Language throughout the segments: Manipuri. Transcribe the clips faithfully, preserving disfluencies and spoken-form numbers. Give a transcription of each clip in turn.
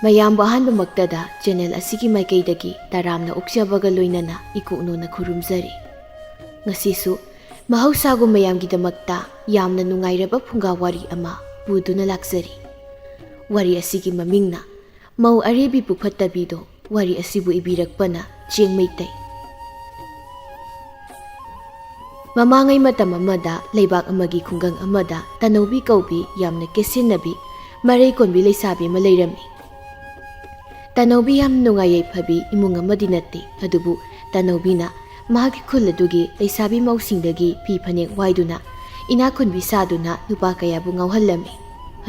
ꯃꯌꯥꯝꯕꯨ ꯑꯍꯥꯟꯕꯃꯛꯇꯗ ꯆꯦꯅꯦꯜ ꯑꯁꯤꯒꯤ ꯃꯥꯏꯀꯩꯗꯒꯤ ꯇꯔꯥꯝꯅ ꯑꯣꯛꯆꯕꯒ ꯂꯣꯏꯅꯅ ꯏꯀꯣꯛꯅꯣꯅ ꯈꯨꯔꯨꯝꯖꯔꯤ꯫ ꯉꯁꯤꯁꯨ ꯃꯍꯧꯁꯥꯒꯨꯝ ꯃꯌꯥꯝꯒꯤꯗꯃꯛꯇ ꯌꯥꯝꯅ ꯅꯨꯡꯉꯥꯏꯔꯕ ꯐꯨꯡꯒꯥ ꯋꯥꯔꯤ ꯑꯃ ꯄꯨꯗꯨꯅ ꯂꯥꯛꯆꯔꯤ꯫ ꯋꯥꯔꯤ ꯑꯁꯤꯒꯤ ꯃꯃꯤꯡꯅ ꯃꯧ ꯑꯔꯤꯕꯤ ꯄꯨꯈꯠꯇꯕꯤꯗꯣ꯫ ꯋꯥꯔꯤ ꯑꯁꯤꯕꯨ ꯏꯕꯤꯔꯛꯄꯅ ꯆꯦꯡ ꯃꯩꯇꯩ꯫ ꯃꯃꯥꯡꯉꯩ ꯃꯇꯝ ꯑꯃꯗ ꯂꯩꯕꯥꯛ ꯑꯃꯒꯤ ꯈꯨꯡꯒꯪ ꯑꯃꯗ ꯇꯅꯧꯕꯤ ꯀꯧꯕꯤ ꯌꯥꯝꯅ ꯀꯦꯁꯤꯟꯅꯕꯤ, ꯃꯔꯩ ꯀꯣꯟꯕꯤ ꯂꯩꯁꯥꯕꯤ ꯑꯃ ꯂꯩꯔꯝꯃꯤ꯫ ꯇꯅꯧꯕꯤ ꯌꯥꯝ ꯅꯨꯡꯉꯥꯏ ꯌꯥꯏꯐꯕꯤ ꯏꯃꯨꯡ ꯑꯃꯗꯤ ꯅꯠꯇꯦ, ꯑꯗꯨꯕꯨ ꯇꯅꯧꯕꯤꯅ ꯃꯍꯥꯛꯀꯤ ꯈꯨꯜ ꯑꯗꯨꯒꯤ ꯂꯩꯁꯥꯕꯤ ꯃꯧꯁꯤꯡꯗꯒꯤ ꯐꯤ ꯐꯅꯦꯛ ꯋꯥꯏꯗꯨꯅ ꯏꯅꯥꯛ ꯈꯨꯟꯕꯤ ꯁꯥꯗꯨꯅ ꯅꯨꯄꯥ ꯀꯌꯥꯕꯨ ꯉꯥꯎꯍꯜꯂꯝꯃꯤ꯫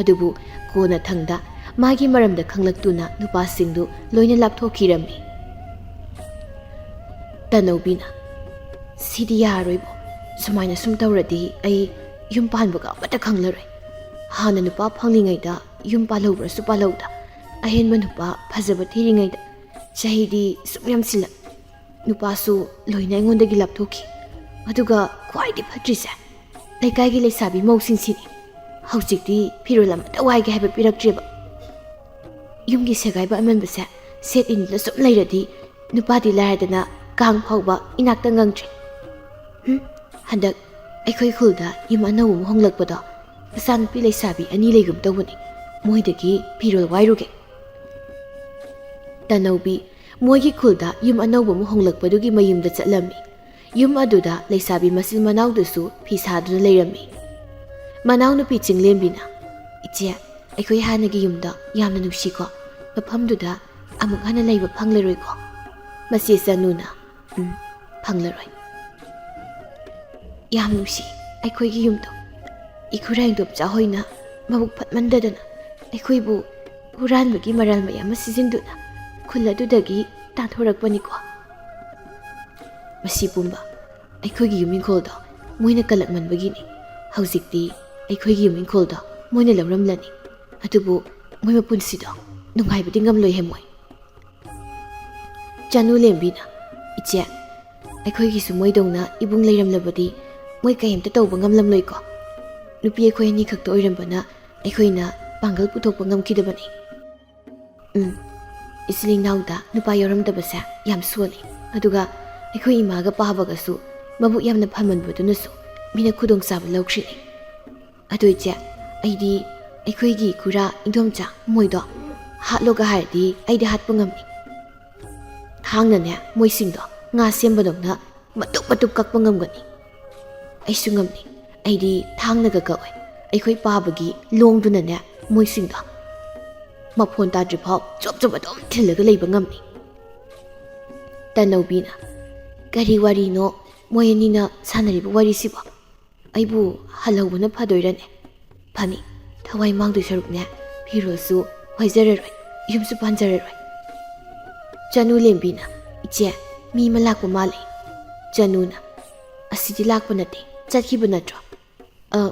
ꯑꯗꯨꯕꯨ ꯀꯣꯟꯅꯊꯪꯗ ꯃꯥꯒꯤ ꯃꯔꯝꯗ ꯈꯪꯂꯛꯇꯨꯅ ꯅꯨꯄꯥꯁꯤꯡꯗꯨ ꯂꯣꯏꯅ ꯂꯥꯞꯊꯣꯛꯈꯤꯔꯝꯃꯤ꯫ ꯇꯅꯧꯕꯤꯅ, "ꯁꯤꯗꯤ ꯌꯥꯔꯣꯏꯕꯣ, ꯁꯨꯃꯥꯏꯅ ꯁꯨꯝ ꯇꯧꯔꯗꯤ ꯑꯩ ꯌꯨꯝ ꯄꯥꯟꯕꯒ ꯑꯃꯠꯇ ꯈꯪꯂꯔꯣꯏ꯫ ꯍꯥꯟꯅ ꯅꯨꯄꯥ ꯐꯪꯂꯤꯉꯩꯗ ꯌꯨꯝ ꯄꯥꯜꯍꯧꯕ꯭ꯔꯁꯨ ꯄꯥꯜꯍꯧꯗ, ꯑꯍꯦꯟꯕ ꯅꯨꯄꯥ ꯐꯖꯕ ꯊꯤꯔꯤꯉꯩꯗ ꯆꯍꯤꯗꯤ ꯁꯨꯝ ꯌꯥꯝꯁꯤꯜꯂꯛ, ꯅꯨꯄꯥꯁꯨ ꯂꯣꯏꯅ ꯑꯩꯉꯣꯟꯗꯒꯤ ꯂꯥꯞꯊꯣꯛꯈꯤ꯫ ꯑꯗꯨꯒ ꯈ꯭ꯋꯥꯏꯗꯤ ꯐꯠꯇ꯭ꯔꯤꯁꯦ, ꯂꯩꯀꯥꯏꯒꯤ ꯂꯩꯁꯥꯕꯤ ꯃꯧꯁꯤꯡꯁꯤꯅꯤ꯫ ꯍꯧꯖꯤꯛꯇꯤ ꯐꯤꯔꯣꯜ ꯑꯃꯠꯇ ꯋꯥꯏꯒꯦ ꯍꯥꯏꯕ ꯄꯤꯔꯛꯇ꯭ꯔꯦꯕ꯫ ꯌꯨꯝꯒꯤ ꯁꯦꯒꯥꯏꯕ ꯑꯃꯟꯕꯁꯦ ꯁꯦꯠ ꯏꯟꯗꯨꯅ ꯁꯨꯝ ꯂꯩꯔꯗꯤ ꯅꯨꯄꯥꯗꯤ ꯂꯥꯏꯔꯗꯅ ꯀꯥꯡ ꯐꯥꯎꯕ ꯏꯅꯥꯛꯇ ꯉꯪꯗ꯭ꯔꯦ꯫ ꯍꯨꯝ, ꯍꯟꯗꯛ ꯑꯩꯈꯣꯏ ꯈꯨꯜꯗ ꯌꯨꯝ ꯑꯅꯧꯕ ꯑꯃ ꯍꯣꯡꯂꯛꯄꯗꯣ, ꯃꯆꯥꯅꯨꯄꯤ ꯂꯩꯁꯥꯕꯤ ꯑꯅꯤ ꯂꯩꯒꯨꯝ ꯇꯧꯕꯅꯤ꯫ ꯃꯣꯏꯗꯒꯤ ꯐꯤꯔꯣꯜ ꯋꯥꯏꯔꯨꯒꯦ꯫" ꯇꯅꯧꯕꯤ ꯃꯣꯏꯒꯤ ꯈꯨꯜꯗ ꯌꯨꯝ ꯑꯅꯧꯕ ꯑꯃ ꯍꯣꯡꯂꯛꯄꯗꯨꯒꯤ ꯃꯌꯨꯝꯗ ꯆꯠꯂꯝꯃꯤ꯫ ꯌꯨꯝ ꯑꯗꯨꯗ ꯂꯩꯁꯥꯕꯤ ꯃꯆꯤꯟ ꯃꯅꯥꯎꯗꯨꯁꯨ ꯐꯤ ꯁꯥꯗꯨꯅ ꯂꯩꯔꯝꯃꯤ꯫ ꯃꯅꯥꯎꯅꯨꯄꯤ ꯆꯤꯡꯂꯦꯝꯕꯤꯅ, "ꯏꯆꯦ, ꯑꯩꯈꯣꯏ ꯍꯥꯟꯅꯒꯤ ꯌꯨꯝꯗꯣ ꯌꯥꯝꯅ ꯅꯨꯡꯁꯤꯀꯣ꯫ ꯃꯐꯝꯗꯨꯗ ꯑꯃꯨꯛ ꯍꯟꯅ ꯂꯩꯕ ꯐꯪꯂꯔꯣꯏꯀꯣ?" ꯃꯆꯦ ꯆꯅꯨꯅ, "ꯎꯝ, ꯐꯪꯂꯔꯣꯏ꯫ ꯌꯥꯝ ꯅꯨꯡꯁꯤ ꯑꯩꯈꯣꯏꯒꯤ ꯌꯨꯝꯗꯣ꯫ ꯏꯈꯨꯔꯥ ꯏꯟꯗꯣꯝꯆꯥ ꯍꯣꯏꯅ ꯃꯕꯨꯛ ꯐꯠꯃꯟꯗꯗꯅ ꯑꯩꯈꯣꯏꯕꯨ ꯍꯨꯔꯥꯟꯕꯒꯤ ꯃꯔꯥꯜ ꯃꯌꯥꯝ ꯑꯃ ꯁꯤꯖꯤꯟꯗꯨꯅ ꯈꯨꯜ ꯑꯗꯨꯗꯒꯤ ꯇꯥꯟꯊꯣꯔꯛꯄꯅꯤꯀꯣ꯫ ꯃꯁꯤ ꯄꯨꯝꯕ ꯑꯩꯈꯣꯏꯒꯤ ꯌꯨꯝ ꯏꯪꯈꯣꯜꯗꯣ ꯃꯣꯏꯅ ꯀꯜꯂꯛꯃꯟꯕꯒꯤꯅꯤ꯫ ꯍꯧꯖꯤꯛꯇꯤ ꯑꯩꯈꯣꯏꯒꯤ ꯌꯨꯝ ꯏꯪꯈꯣꯜꯗꯣ ꯃꯣꯏꯅ ꯂꯧꯔꯝꯂꯅꯤ꯫ ꯑꯗꯨꯕꯨ ꯃꯣꯏ ꯃꯄꯨꯟꯁꯤꯗꯣ ꯅꯨꯡꯉꯥꯏꯕꯗꯤ ꯉꯝꯂꯣꯏꯍꯦ ꯃꯣꯏ꯫" ꯆꯅꯨ ꯂꯦꯝꯕꯤꯅ, "ꯏꯆꯦ, ꯑꯩꯈꯣꯏꯒꯤꯁꯨ ꯃꯣꯏꯗꯧꯅ ꯏꯕꯨꯡ ꯂꯩꯔꯝꯂꯕꯗꯤ ꯃꯣꯏ ꯀꯩꯝꯇ ꯇꯧꯕ ꯉꯝꯂꯝꯂꯣꯏꯀꯣ꯫ ꯅꯨꯄꯤ ꯑꯩꯈꯣꯏ ꯑꯅꯤꯈꯛꯇ ꯑꯣꯏꯔꯝꯕꯅ ꯑꯩꯈꯣꯏꯅ ꯄꯥꯡꯒꯜ ꯄꯨꯊꯣꯛꯄ ꯉꯝꯈꯤꯗꯕꯅꯤ꯫" ꯎꯝ, ꯏꯆꯤꯜ ꯏꯅꯥꯎꯗ ꯅꯨꯄꯥ ꯌꯥꯎꯔꯝꯗꯕꯁꯦ ꯌꯥꯝ ꯁꯣꯜꯂꯤ꯫ ꯑꯗꯨꯒ ꯑꯩꯈꯣꯏ ꯏꯃꯥꯒ ꯄꯥꯕꯒꯁꯨ ꯃꯕꯨꯛ ꯌꯥꯝꯅ ꯐꯃꯟꯕꯗꯨꯅꯁꯨ ꯃꯤꯅ ꯈꯨꯗꯣꯡꯆꯥꯕ ꯂꯧꯈ꯭ꯔꯤꯅꯤ꯫ ꯑꯗꯨ ꯏꯆꯦ, ꯑꯩꯗꯤ ꯑꯩꯈꯣꯏꯒꯤ ꯏꯀꯨꯔꯥ ꯏꯟꯗꯣꯝꯆꯥ ꯃꯣꯏꯗꯣ ꯍꯥꯠꯂꯣꯒ ꯍꯥꯏꯔꯗꯤ ꯑꯩꯗꯤ ꯍꯥꯠꯄ ꯉꯝꯅꯤ꯫ ꯊꯥꯡꯅꯅꯦ ꯃꯣꯏꯁꯤꯡꯗꯣ ꯉꯥ ꯁꯦꯝꯕꯗꯧꯅ ꯃꯇꯨꯞ ꯃꯇꯨꯞ ꯀꯛꯄ ꯉꯝꯒꯅꯤ꯫ ꯑꯩꯁꯨ ꯉꯝꯅꯤ꯫ ꯑꯩꯗꯤ ꯊꯥꯡꯅꯒ ꯀꯛꯑꯣꯏ꯫ ꯑꯩꯈꯣꯏ ꯄꯥꯕꯒꯤ ꯂꯣꯡꯗꯨꯅꯅꯦ ꯃꯣꯏꯁꯤꯡꯗꯣ ꯃꯐꯣꯟ ꯇꯥꯗ꯭ꯔꯤꯐꯥꯎ ꯆꯣꯞ ꯆꯣꯞ ꯑꯗꯨꯝ ꯊꯤꯜꯂꯒ ꯂꯩꯕ ꯉꯝꯅꯤ꯫ ꯇꯅꯧꯕꯤꯅ, "ꯀꯔꯤ ꯋꯥꯔꯤꯅꯣ ꯃꯣꯏ ꯑꯅꯤꯅ ꯁꯥꯟꯅꯔꯤꯕ ꯋꯥꯔꯤꯁꯤꯕꯣ? ꯑꯩꯕꯨ ꯍꯜꯍꯧꯕꯅ ꯐꯗꯣꯏꯔꯅꯦ? ꯐꯅꯤ, ꯊꯋꯥꯏ ꯃꯥꯡꯗꯣꯏ ꯁꯔꯨꯛꯅꯦ ꯐꯤꯔꯣꯜꯁꯨ ꯋꯥꯏꯖꯔꯔꯣꯏ, ꯌꯨꯝꯁꯨ ꯄꯥꯟꯖꯔꯔꯣꯏ꯫" ꯆꯅꯨ ꯂꯦꯝꯕꯤꯅ, "ꯏꯆꯦ, ꯃꯤ ꯑꯃ ꯂꯥꯛꯄ ꯃꯥꯜꯂꯦ꯫" ꯆꯅꯨꯅ, "ꯑꯁꯤꯗꯤ ꯂꯥꯛꯄ ꯅꯠꯇꯦ, ꯆꯠꯈꯤꯕ ꯅꯠꯇ꯭ꯔꯣ?" "ꯑ,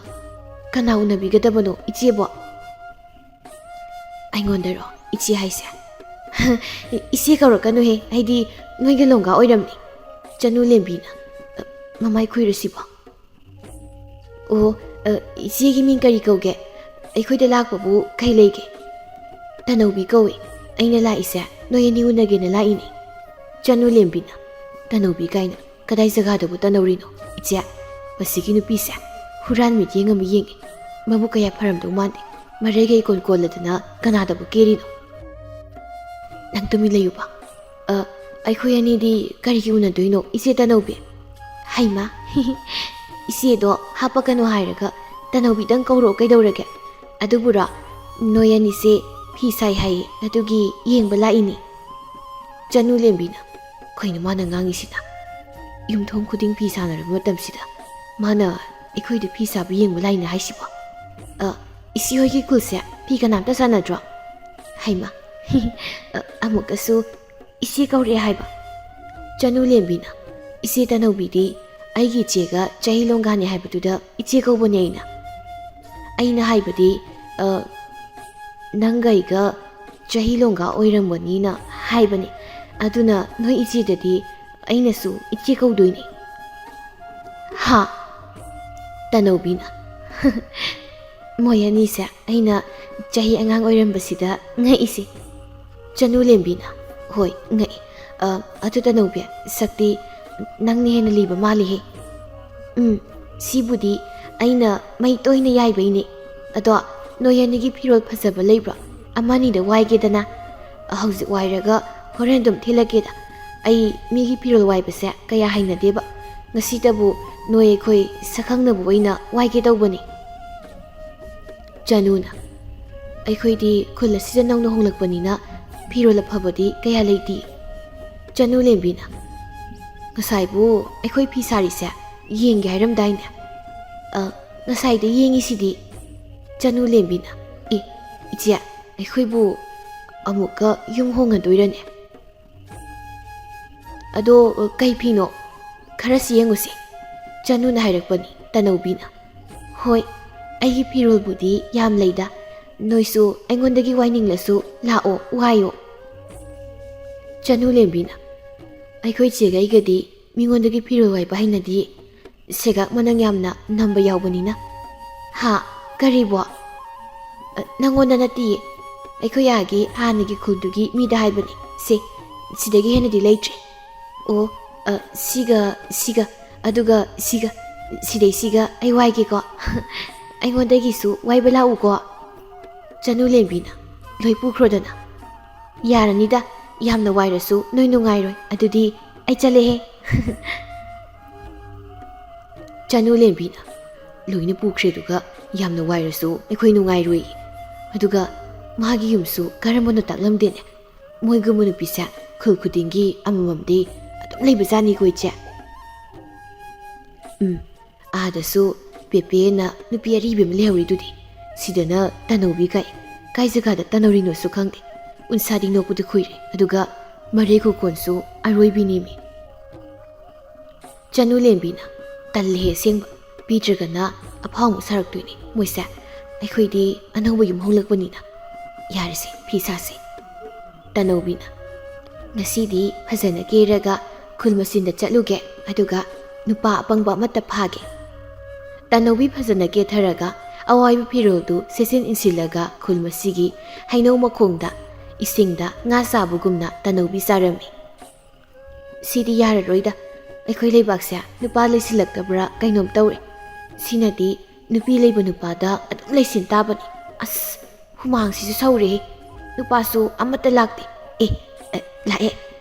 ꯀꯅꯥ ꯎꯅꯕꯤꯒꯗꯕꯅꯣ ꯏꯆꯦꯕꯣ?" "ꯑꯩꯉꯣꯟꯗꯔꯣ ꯏꯆꯦ ꯍꯥꯏꯁꯦ?" "ꯏꯆꯦ ꯀꯧꯔꯛꯀꯅꯨꯍꯦ, ꯑꯩꯗꯤ ꯅꯣꯏꯒ ꯂꯣꯡꯒꯥ ꯑꯣꯏꯔꯝꯅꯤ꯫" ꯆꯅꯨ ꯂꯦꯝꯕꯤꯅ, "ꯑ, ꯃꯃꯥꯏ ꯈꯨꯏꯔꯨꯁꯤꯕꯣ?" "ꯑꯣ, ꯑ, ꯏꯆꯦꯒꯤ ꯃꯤꯡ ꯀꯔꯤ ꯀꯧꯒꯦ? ꯑꯩꯈꯣꯏꯗ ꯂꯥꯛꯄꯕꯨ ꯀꯩ ꯂꯩꯒꯦ?" "ꯇꯅꯧꯕꯤ ꯀꯧꯏ꯫ ꯑꯩꯅ ꯂꯥꯛꯏꯁꯦ ꯅꯣꯏ ꯑꯅꯤ ꯎꯅꯒꯦꯅ ꯂꯥꯛꯏꯅꯦ꯫" ꯆꯅꯨ ꯂꯦꯝꯕꯤꯅ, "ꯇꯅꯧꯕꯤ ꯀꯥꯏꯅ, ꯀꯗꯥꯏ ꯖꯒꯥꯗꯕꯨ ꯇꯅꯧꯔꯤꯅꯣ? ꯏꯆꯦ, ꯃꯁꯤꯒꯤ ꯅꯨꯄꯤꯁꯦ ꯍꯨꯔꯥꯟ ꯃꯤꯠꯌꯦꯡ ꯑꯃ ꯌꯦꯡꯉꯤ꯫ ꯃꯕꯨꯛ ꯀꯌꯥ ꯐꯔꯝꯗꯧ ꯃꯥꯟꯗꯦ꯫ ꯃꯔꯩꯒꯩ ꯀꯣꯟ ꯀꯣꯜꯂꯗꯅ ꯀꯅꯥꯗꯕꯨ ꯀꯦꯔꯤꯅꯣ?" "ꯅꯪ ꯇꯨꯃꯤꯟ ꯂꯩꯌꯨꯕ꯫ ꯑ, ꯑꯩꯈꯣꯏ ꯑꯅꯤꯗꯤ ꯀꯔꯤꯒꯤ ꯎꯅꯗꯣꯏꯅꯣ, ꯏꯆꯦ ꯇꯅꯧꯕꯤ?" "ꯍꯩꯃꯥ, ꯏꯆꯦꯗꯣ ꯍꯥꯞꯄꯛꯀꯅꯨ ꯍꯥꯏꯔꯒ ꯇꯅꯧꯕꯤꯗꯪ ꯀꯧꯔꯛꯑꯣ ꯀꯩꯗꯧꯔꯒꯦ? ꯑꯗꯨꯕꯨꯔꯣ, ꯅꯣꯏ ꯑꯅꯤꯁꯦ ꯐꯤ ꯁꯥꯏ ꯍꯥꯏꯌꯦ, ꯑꯗꯨꯒꯤ ꯌꯦꯡꯕ ꯂꯥꯛꯏꯅꯤ꯫" ꯆꯅꯨ ꯂꯦꯝꯕꯤꯅ, "ꯀꯩꯅꯣ ꯃꯥꯅ ꯉꯥꯡꯉꯤꯁꯤꯅ? ꯌꯨꯝꯊꯣꯡ ꯈꯨꯗꯤꯡ ꯐꯤ ꯁꯥꯟꯅꯔꯕ ꯃꯇꯝꯁꯤꯗ ꯃꯥꯅ ꯑꯩꯈꯣꯏꯗ ꯐꯤ ꯁꯥꯕ ꯌꯦꯡꯕ ꯂꯥꯛꯏꯅꯦ ꯍꯥꯏꯁꯤꯕꯣ? ꯑ, ꯏꯆꯦ ꯍꯣꯏꯒꯤ ꯈꯨꯜꯁꯦ ꯐꯤ ꯀꯅꯥꯝꯇ ꯁꯥꯟꯅꯗ꯭ꯔꯣ? ꯍꯩꯃꯥ, ꯑ, ꯑꯃꯨꯛꯀꯁꯨ ꯏꯆꯦ ꯀꯧꯔꯛꯑꯦ ꯍꯥꯏꯕ?" ꯆꯅꯨ ꯂꯦꯝꯕꯤꯅ, "ꯏꯆꯦ ꯇꯅꯧꯕꯤꯗꯤ ꯑꯩꯒꯤ ꯏꯆꯦꯒ ꯆꯍꯤ ꯂꯣꯡꯒꯥꯅꯤ ꯍꯥꯏꯕꯗꯨꯗ ꯏꯆꯦ ꯀꯧꯕꯅꯦ ꯑꯩꯅ꯫ ꯑꯩꯅ ꯍꯥꯏꯕꯗꯤ, ꯑ, ꯅꯪꯒ ꯑꯩꯒ ꯆꯍꯤ ꯂꯣꯡꯒꯥ ꯑꯣꯏꯔꯝꯒꯅꯤꯅ ꯍꯥꯏꯕꯅꯤ꯫ ꯑꯗꯨꯅ ꯅꯣꯏ ꯏꯆꯦꯗꯗꯤ ꯑꯩꯅꯁꯨ ꯏꯆꯦ ꯀꯧꯗꯣꯏꯅꯤ꯫" "ꯍꯥ?" ꯇꯅꯧꯕꯤꯅ, "ꯃꯣꯏ ꯑꯅꯤꯁꯦ ꯑꯩꯅ ꯆꯍꯤ ꯑꯉꯥꯡ ꯑꯣꯏꯔꯝꯕꯁꯤꯗ ꯉꯛꯏꯁꯤ꯫" ꯆꯅꯨ ꯂꯦꯝꯕꯤꯅ, "ꯍꯣꯏ, ꯉꯛꯏ꯫ ꯑ, ꯑꯗꯨ ꯇꯅꯧꯕꯤ, ꯁꯛꯇꯤ ꯅꯪꯅ ꯍꯦꯟꯅ ꯂꯤꯕ ꯃꯥꯜꯂꯤꯍꯦ꯫ ꯎꯝ, ꯁꯤꯕꯨꯗꯤ ꯑꯩꯅ ꯃꯩ ꯇꯣꯏꯅ ꯌꯥꯏꯕꯩꯅꯦ꯫ ꯑꯗꯣ ꯅꯣꯏ ꯑꯅꯤꯒꯤ ꯐꯤꯔꯣꯜ ꯐꯖꯕ ꯂꯩꯕ꯭ꯔꯣ? ꯑꯃꯅꯤꯗ ꯋꯥꯏꯒꯦꯗꯅ꯫ ꯍꯧꯖꯤꯛ ꯋꯥꯏꯔꯒ ꯍꯣꯔꯦꯟ ꯑꯗꯨꯝ ꯊꯤꯜꯂꯛꯀꯦꯗ꯫ ꯑꯩ ꯃꯤꯒꯤ ꯐꯤꯔꯣꯜ ꯋꯥꯏꯕꯁꯦ ꯀꯌꯥ ꯍꯩꯅꯗꯦꯕ꯫ ꯉꯁꯤꯇꯕꯨ ꯅꯣꯏ ꯑꯩꯈꯣꯏ ꯁꯛꯈꯪꯅꯕ ꯑꯣꯏꯅ ꯋꯥꯏꯒꯦ ꯇꯧꯕꯅꯤ꯫" ꯆꯅꯨꯅ, "ꯑꯩꯈꯣꯏꯗꯤ ꯈꯨꯜ ꯑꯁꯤꯗ ꯅꯧꯅ ꯍꯣꯡꯂꯛꯄꯅꯤꯅ ꯐꯤꯔꯣꯜ ꯑꯐꯕꯗꯤ ꯀꯌꯥ ꯂꯩꯇꯦ꯫" ꯆꯅꯨ ꯂꯦꯝꯕꯤꯅ, "ꯉꯁꯥꯏꯕꯨ ꯑꯩꯈꯣꯏ ꯐꯤ ꯁꯥꯔꯤꯁꯦ ꯌꯦꯡꯒꯦ ꯍꯥꯏꯔꯝꯗꯥꯏꯅꯦ? ꯑ, ꯉꯁꯥꯏꯗ ꯌꯦꯡꯉꯤꯁꯤꯗꯤ꯫" ꯆꯅꯨ ꯂꯦꯝꯕꯤꯅ, "ꯑꯦ, ꯏꯆꯦ, ꯑꯩꯈꯣꯏꯕꯨ ꯑꯃꯨꯛꯀ ꯌꯨꯝ ꯍꯣꯡꯉꯗꯣꯏꯔꯅꯦ?" "ꯑꯗꯣ, ꯑ, ꯀꯩ ꯐꯤꯅꯣ? ꯈꯔꯁꯤ ꯌꯦꯡꯉꯨꯁꯦ꯫" ꯆꯅꯨꯅ ꯍꯥꯏꯔꯛꯄꯅꯤ꯫ ꯇꯅꯧꯕꯤꯅ, "ꯍꯣꯏ, ꯑꯩꯒꯤ ꯐꯤꯔꯣꯜꯕꯨꯗꯤ ꯌꯥꯝ ꯂꯩꯗ꯫ ꯅꯣꯏꯁꯨ ꯑꯩꯉꯣꯟꯗꯒꯤ ꯋꯥꯏꯅꯤꯡꯂꯁꯨ ꯂꯥꯛꯑꯣ, ꯋꯥꯏꯌꯣ꯫" ꯆꯅꯨ ꯂꯦꯝꯕꯤꯅ, "ꯑꯩꯈꯣꯏ ꯆꯦꯒ ꯑꯩꯒꯗꯤ ꯃꯤꯉꯣꯟꯗꯒꯤ ꯐꯤꯔꯣꯜ ꯋꯥꯏꯕ ꯍꯩꯅꯗꯤꯌꯦ꯫ ꯁꯦꯒꯥꯛ ꯃꯅꯪ ꯌꯥꯝꯅ ꯅꯝꯕ ꯌꯥꯎꯕꯅꯤꯅ꯫" "ꯍꯥ? ꯀꯔꯤꯕꯣ?" "ꯑ, ꯅꯪꯉꯣꯟꯗ ꯅꯠꯇꯤꯌꯦ꯫ ꯑꯩꯈꯣꯏ ꯑꯥꯒꯤ ꯍꯥꯟꯅꯒꯤ ꯈꯨꯜꯗꯨꯒꯤ ꯃꯤꯗ ꯍꯥꯏꯕꯅꯦ꯫ ꯁꯦ, ꯁꯤꯗꯒꯤ ꯍꯦꯟꯅꯗꯤ ꯂꯩꯇ꯭ꯔꯦ꯫ ꯑꯣ, ꯑ, ꯁꯤꯒ, ꯁꯤꯒ, ꯑꯗꯨꯒ ꯁꯤꯒ, ꯁꯤꯗꯩꯁꯤꯒ ꯑꯩ ꯋꯥꯏꯒꯦꯀꯣ꯫ ꯑꯩꯉꯣꯟꯗꯒꯤꯁꯨ ꯋꯥꯏꯕ ꯂꯥꯛꯎꯀꯣ꯫" ꯆꯅꯨ ꯂꯦꯝꯕꯤꯅ, "ꯂꯣꯏ ꯄꯨꯈ꯭ꯔꯣꯗꯅ꯫" "ꯌꯥꯔꯅꯤꯗ, ꯌꯥꯝꯅ ꯋꯥꯏꯔꯁꯨ ꯅꯣꯏ ꯅꯨꯡꯉꯥꯏꯔꯣꯏ꯫ ꯑꯗꯨꯗꯤ ꯑꯩ ꯆꯠꯂꯦꯍꯦ꯫" ꯆꯅꯨ ꯂꯦꯝꯕꯤꯅ, "ꯂꯣꯏꯅ ꯄꯨꯈ꯭ꯔꯦ, ꯑꯗꯨꯒ ꯌꯥꯝꯅ ꯋꯥꯏꯔꯁꯨ ꯑꯩꯈꯣꯏ ꯅꯨꯡꯉꯥꯏꯔꯣꯏ꯫ ꯑꯗꯨꯒ ꯃꯥꯒꯤ ꯌꯨꯝꯁꯨ ꯀꯔꯝꯕꯅꯣ ꯇꯥꯛꯂꯝꯗꯦꯅꯦ꯫ ꯃꯣꯏꯒꯨꯝꯕ ꯅꯨꯄꯤꯁꯦ ꯈꯨꯜ ꯈꯨꯗꯤꯡꯒꯤ ꯑꯃꯃꯝꯗꯤ ꯑꯗꯨꯝ ꯂꯩꯕꯖꯥꯠꯅꯤꯀꯣ, ꯏꯆꯦ꯫" "ꯎꯝ, ꯑꯥꯗꯁꯨ ꯄꯦꯄꯦꯅ ꯅꯨꯄꯤ ꯑꯔꯤꯕꯤ ꯑꯃ ꯂꯩꯍꯧꯔꯤꯗꯨꯗꯤ꯫ ꯁꯤꯗꯅ ꯇꯅꯧꯕꯤ ꯀꯥꯏ꯫ ꯀꯥꯏ ꯖꯒꯥꯗ ꯇꯅꯧꯔꯤꯅꯣꯁꯨ ꯈꯪꯗꯦ꯫ ꯎꯟꯁꯥꯗꯤ ꯅꯣꯛꯄꯗ ꯈꯨꯏꯔꯦ꯫ ꯑꯗꯨꯒ ꯃꯔꯩ ꯈꯨꯀꯣꯟꯁꯨ ꯑꯔꯣꯏꯕꯤꯅꯦꯃꯤ꯫" ꯆꯅꯨ ꯂꯦꯝꯕꯤꯅ, "ꯇꯜꯂꯦꯍꯦ ꯑꯁꯦꯡꯕ꯫ ꯄꯤꯗ꯭ꯔꯒꯅ ꯑꯐꯥꯎ ꯑꯃꯨꯛ ꯁꯥꯔꯛꯇꯣꯏꯅꯦ ꯃꯣꯏꯁꯦ꯫ ꯑꯩꯈꯣꯏꯗꯤ ꯑꯅꯧꯕ ꯌꯨꯝ ꯍꯣꯡꯂꯛꯄꯅꯤꯅ꯫ ꯌꯥꯔꯦꯁꯦ, ꯐꯤ ꯁꯥꯁꯦ꯫" ꯇꯅꯧꯕꯤꯅ, "ꯉꯁꯤꯗꯤ ꯐꯖꯅ ꯀꯦꯔꯒ ꯈꯨꯜ ꯃꯆꯤꯟꯗ ꯆꯠꯂꯨꯒꯦ, ꯑꯗꯨꯒ ꯅꯨꯄꯥ ꯑꯄꯪꯕ ꯑꯃꯠꯇ ꯐꯥꯒꯦ꯫" ꯇꯅꯧꯕꯤ ꯐꯖꯅ ꯀꯦꯊꯔꯒ ꯑꯋꯥꯏꯕ ꯐꯤꯔꯣꯜꯗꯨ ꯁꯦꯠꯆꯤꯟ ꯏꯟꯁꯤꯜꯂꯒ ꯈꯨꯜ ꯃꯁꯤꯒꯤ ꯍꯩꯅꯧ ꯃꯈꯣꯡꯗ ꯏꯁꯤꯡꯗ ꯉꯥ ꯆꯥꯕꯒꯨꯝꯅ ꯇꯅꯧꯕꯤ ꯆꯥꯔꯝꯃꯤ꯫ "ꯁꯤꯗꯤ ꯌꯥꯔꯔꯣꯏꯗ, ꯑꯩꯈꯣꯏ ꯂꯩꯕꯥꯛꯁꯦ ꯅꯨꯄꯥ ꯂꯩꯁꯤꯜꯂꯛꯇꯕ꯭ꯔꯥ ꯀꯩꯅꯣꯝ ꯇꯧꯔꯦ꯫ ꯁꯤꯅꯗꯤ ꯅꯨꯄꯤ ꯂꯩꯕ ꯅꯨꯄꯥꯗ ꯑꯗꯨꯝ ꯂꯩꯁꯤꯟ ꯇꯥꯕꯅꯤ꯫ ꯑꯁ, ꯍꯨꯃꯥꯡꯁꯤꯁꯨ ꯁꯧꯔꯦꯍꯦ꯫ ꯅꯨꯄꯥꯁꯨ ꯑꯃꯠꯇ ꯂꯥꯛꯇꯦ꯫ ꯑꯦ, ꯑꯦ, ꯂꯥꯛꯑꯦ,